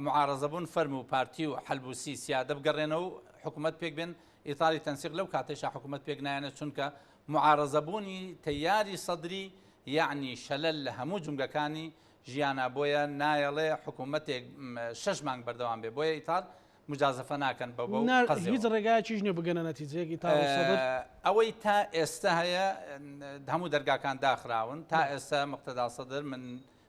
معارەزە بوون فەرموو پارتی و حەلبوسی سیادە بگەڕێنەوە و حکوومەت پێک بێن ئیتاری تەنسیق لەو کاتەیشا حکوومەت پێک نایەنێ چونکە معارەزە بوونی تەیاری سەدری یەعنی شەلەل لە هەموو جومگەکانی ژیانا بۆیە نایەڵێ حکوومەتێک شەش مانگ بەردەوام بێ بۆیە ئیتار موجازەفە ناکەن بە بەو نا قەزیەوە. هیچ ڕێگایەکیش نیە بگەنە نەتیجەیەک ئیتار و سەدر. ئەوەی تا ئێستە هەیە هەموو دەرگاکان داخراون تا ئێستە مقتەدا سەدر من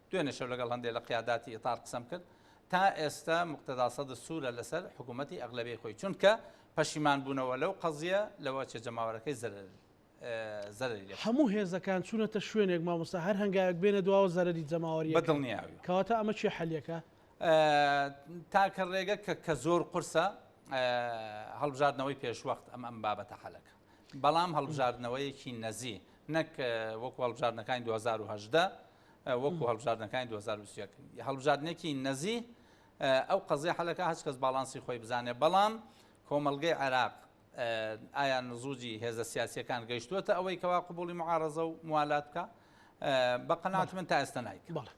دوێنێ شەو لەگەڵ هەندێک لە قیاداتی ئیتار قسەم کرد تا ئێستە مقتەدا سەدر سوورە لەسەر حکوومەتی ئەغلەبیەی خۆی چونکە پەشیمان بوونەوە لەو قەزیە لەوە چێ جەماوەرەکەی زەرەر زەرەری لێ. هەموو هێزەکان چوونەتە شوێنێک مامۆستا هەر هەنگاوێک بێنە دواوە زەرەری جەماوەریەکە. بە دڵنیاوی. کەواتە ئەمە کێ حەلیەکە؟ تاکە ڕێگە کە کە زۆر قورسە هەڵبژاردنەوەی پێشوەخت ئەم ئەم بابەتە حەلەکە بەڵام هەڵبژاردنەوەیەکی نەزی نەک وەکو هەڵبژاردنەکانی 2018 وەکو هەڵبژاردنەکانی 2021 هەڵبژاردنێکی نەزی ئەو قەزیە حەلەکە هەچ کەس باڵانسی خۆی بزانێ بەڵام کۆمەڵگەی عێراق ئایا نزوجی هێزە سیاسیەکان گەیشتووەتە ئەوەی کەوا قبوڵی معارەزە و موالات بکا؟ بە قەناعەتی من تا ئێستا نایکا. بەڵێ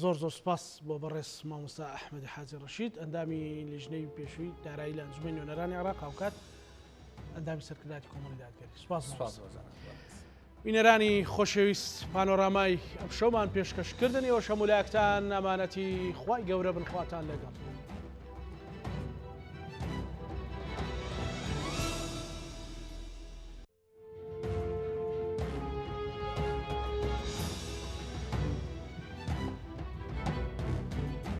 زۆر زۆر سپاس بۆ بەڕێز مامۆستا ئەحمەدی حاجی ڕەشید ئەندامی لیژنەی پێشووی دارایی لە ئەنجومەنی نوێنەرانی عێراق هاوکات ئەندامی سەرکردایەتی کۆمەڵی دادگەری سپاس سپاس بینەرانی خۆشەویست پانۆرامای ئەمشەومان پێشکەش کردن ئێوەش هەموو لایەکتان ئەمانەتی خوای گەورە بن خواتان لەگەڵ.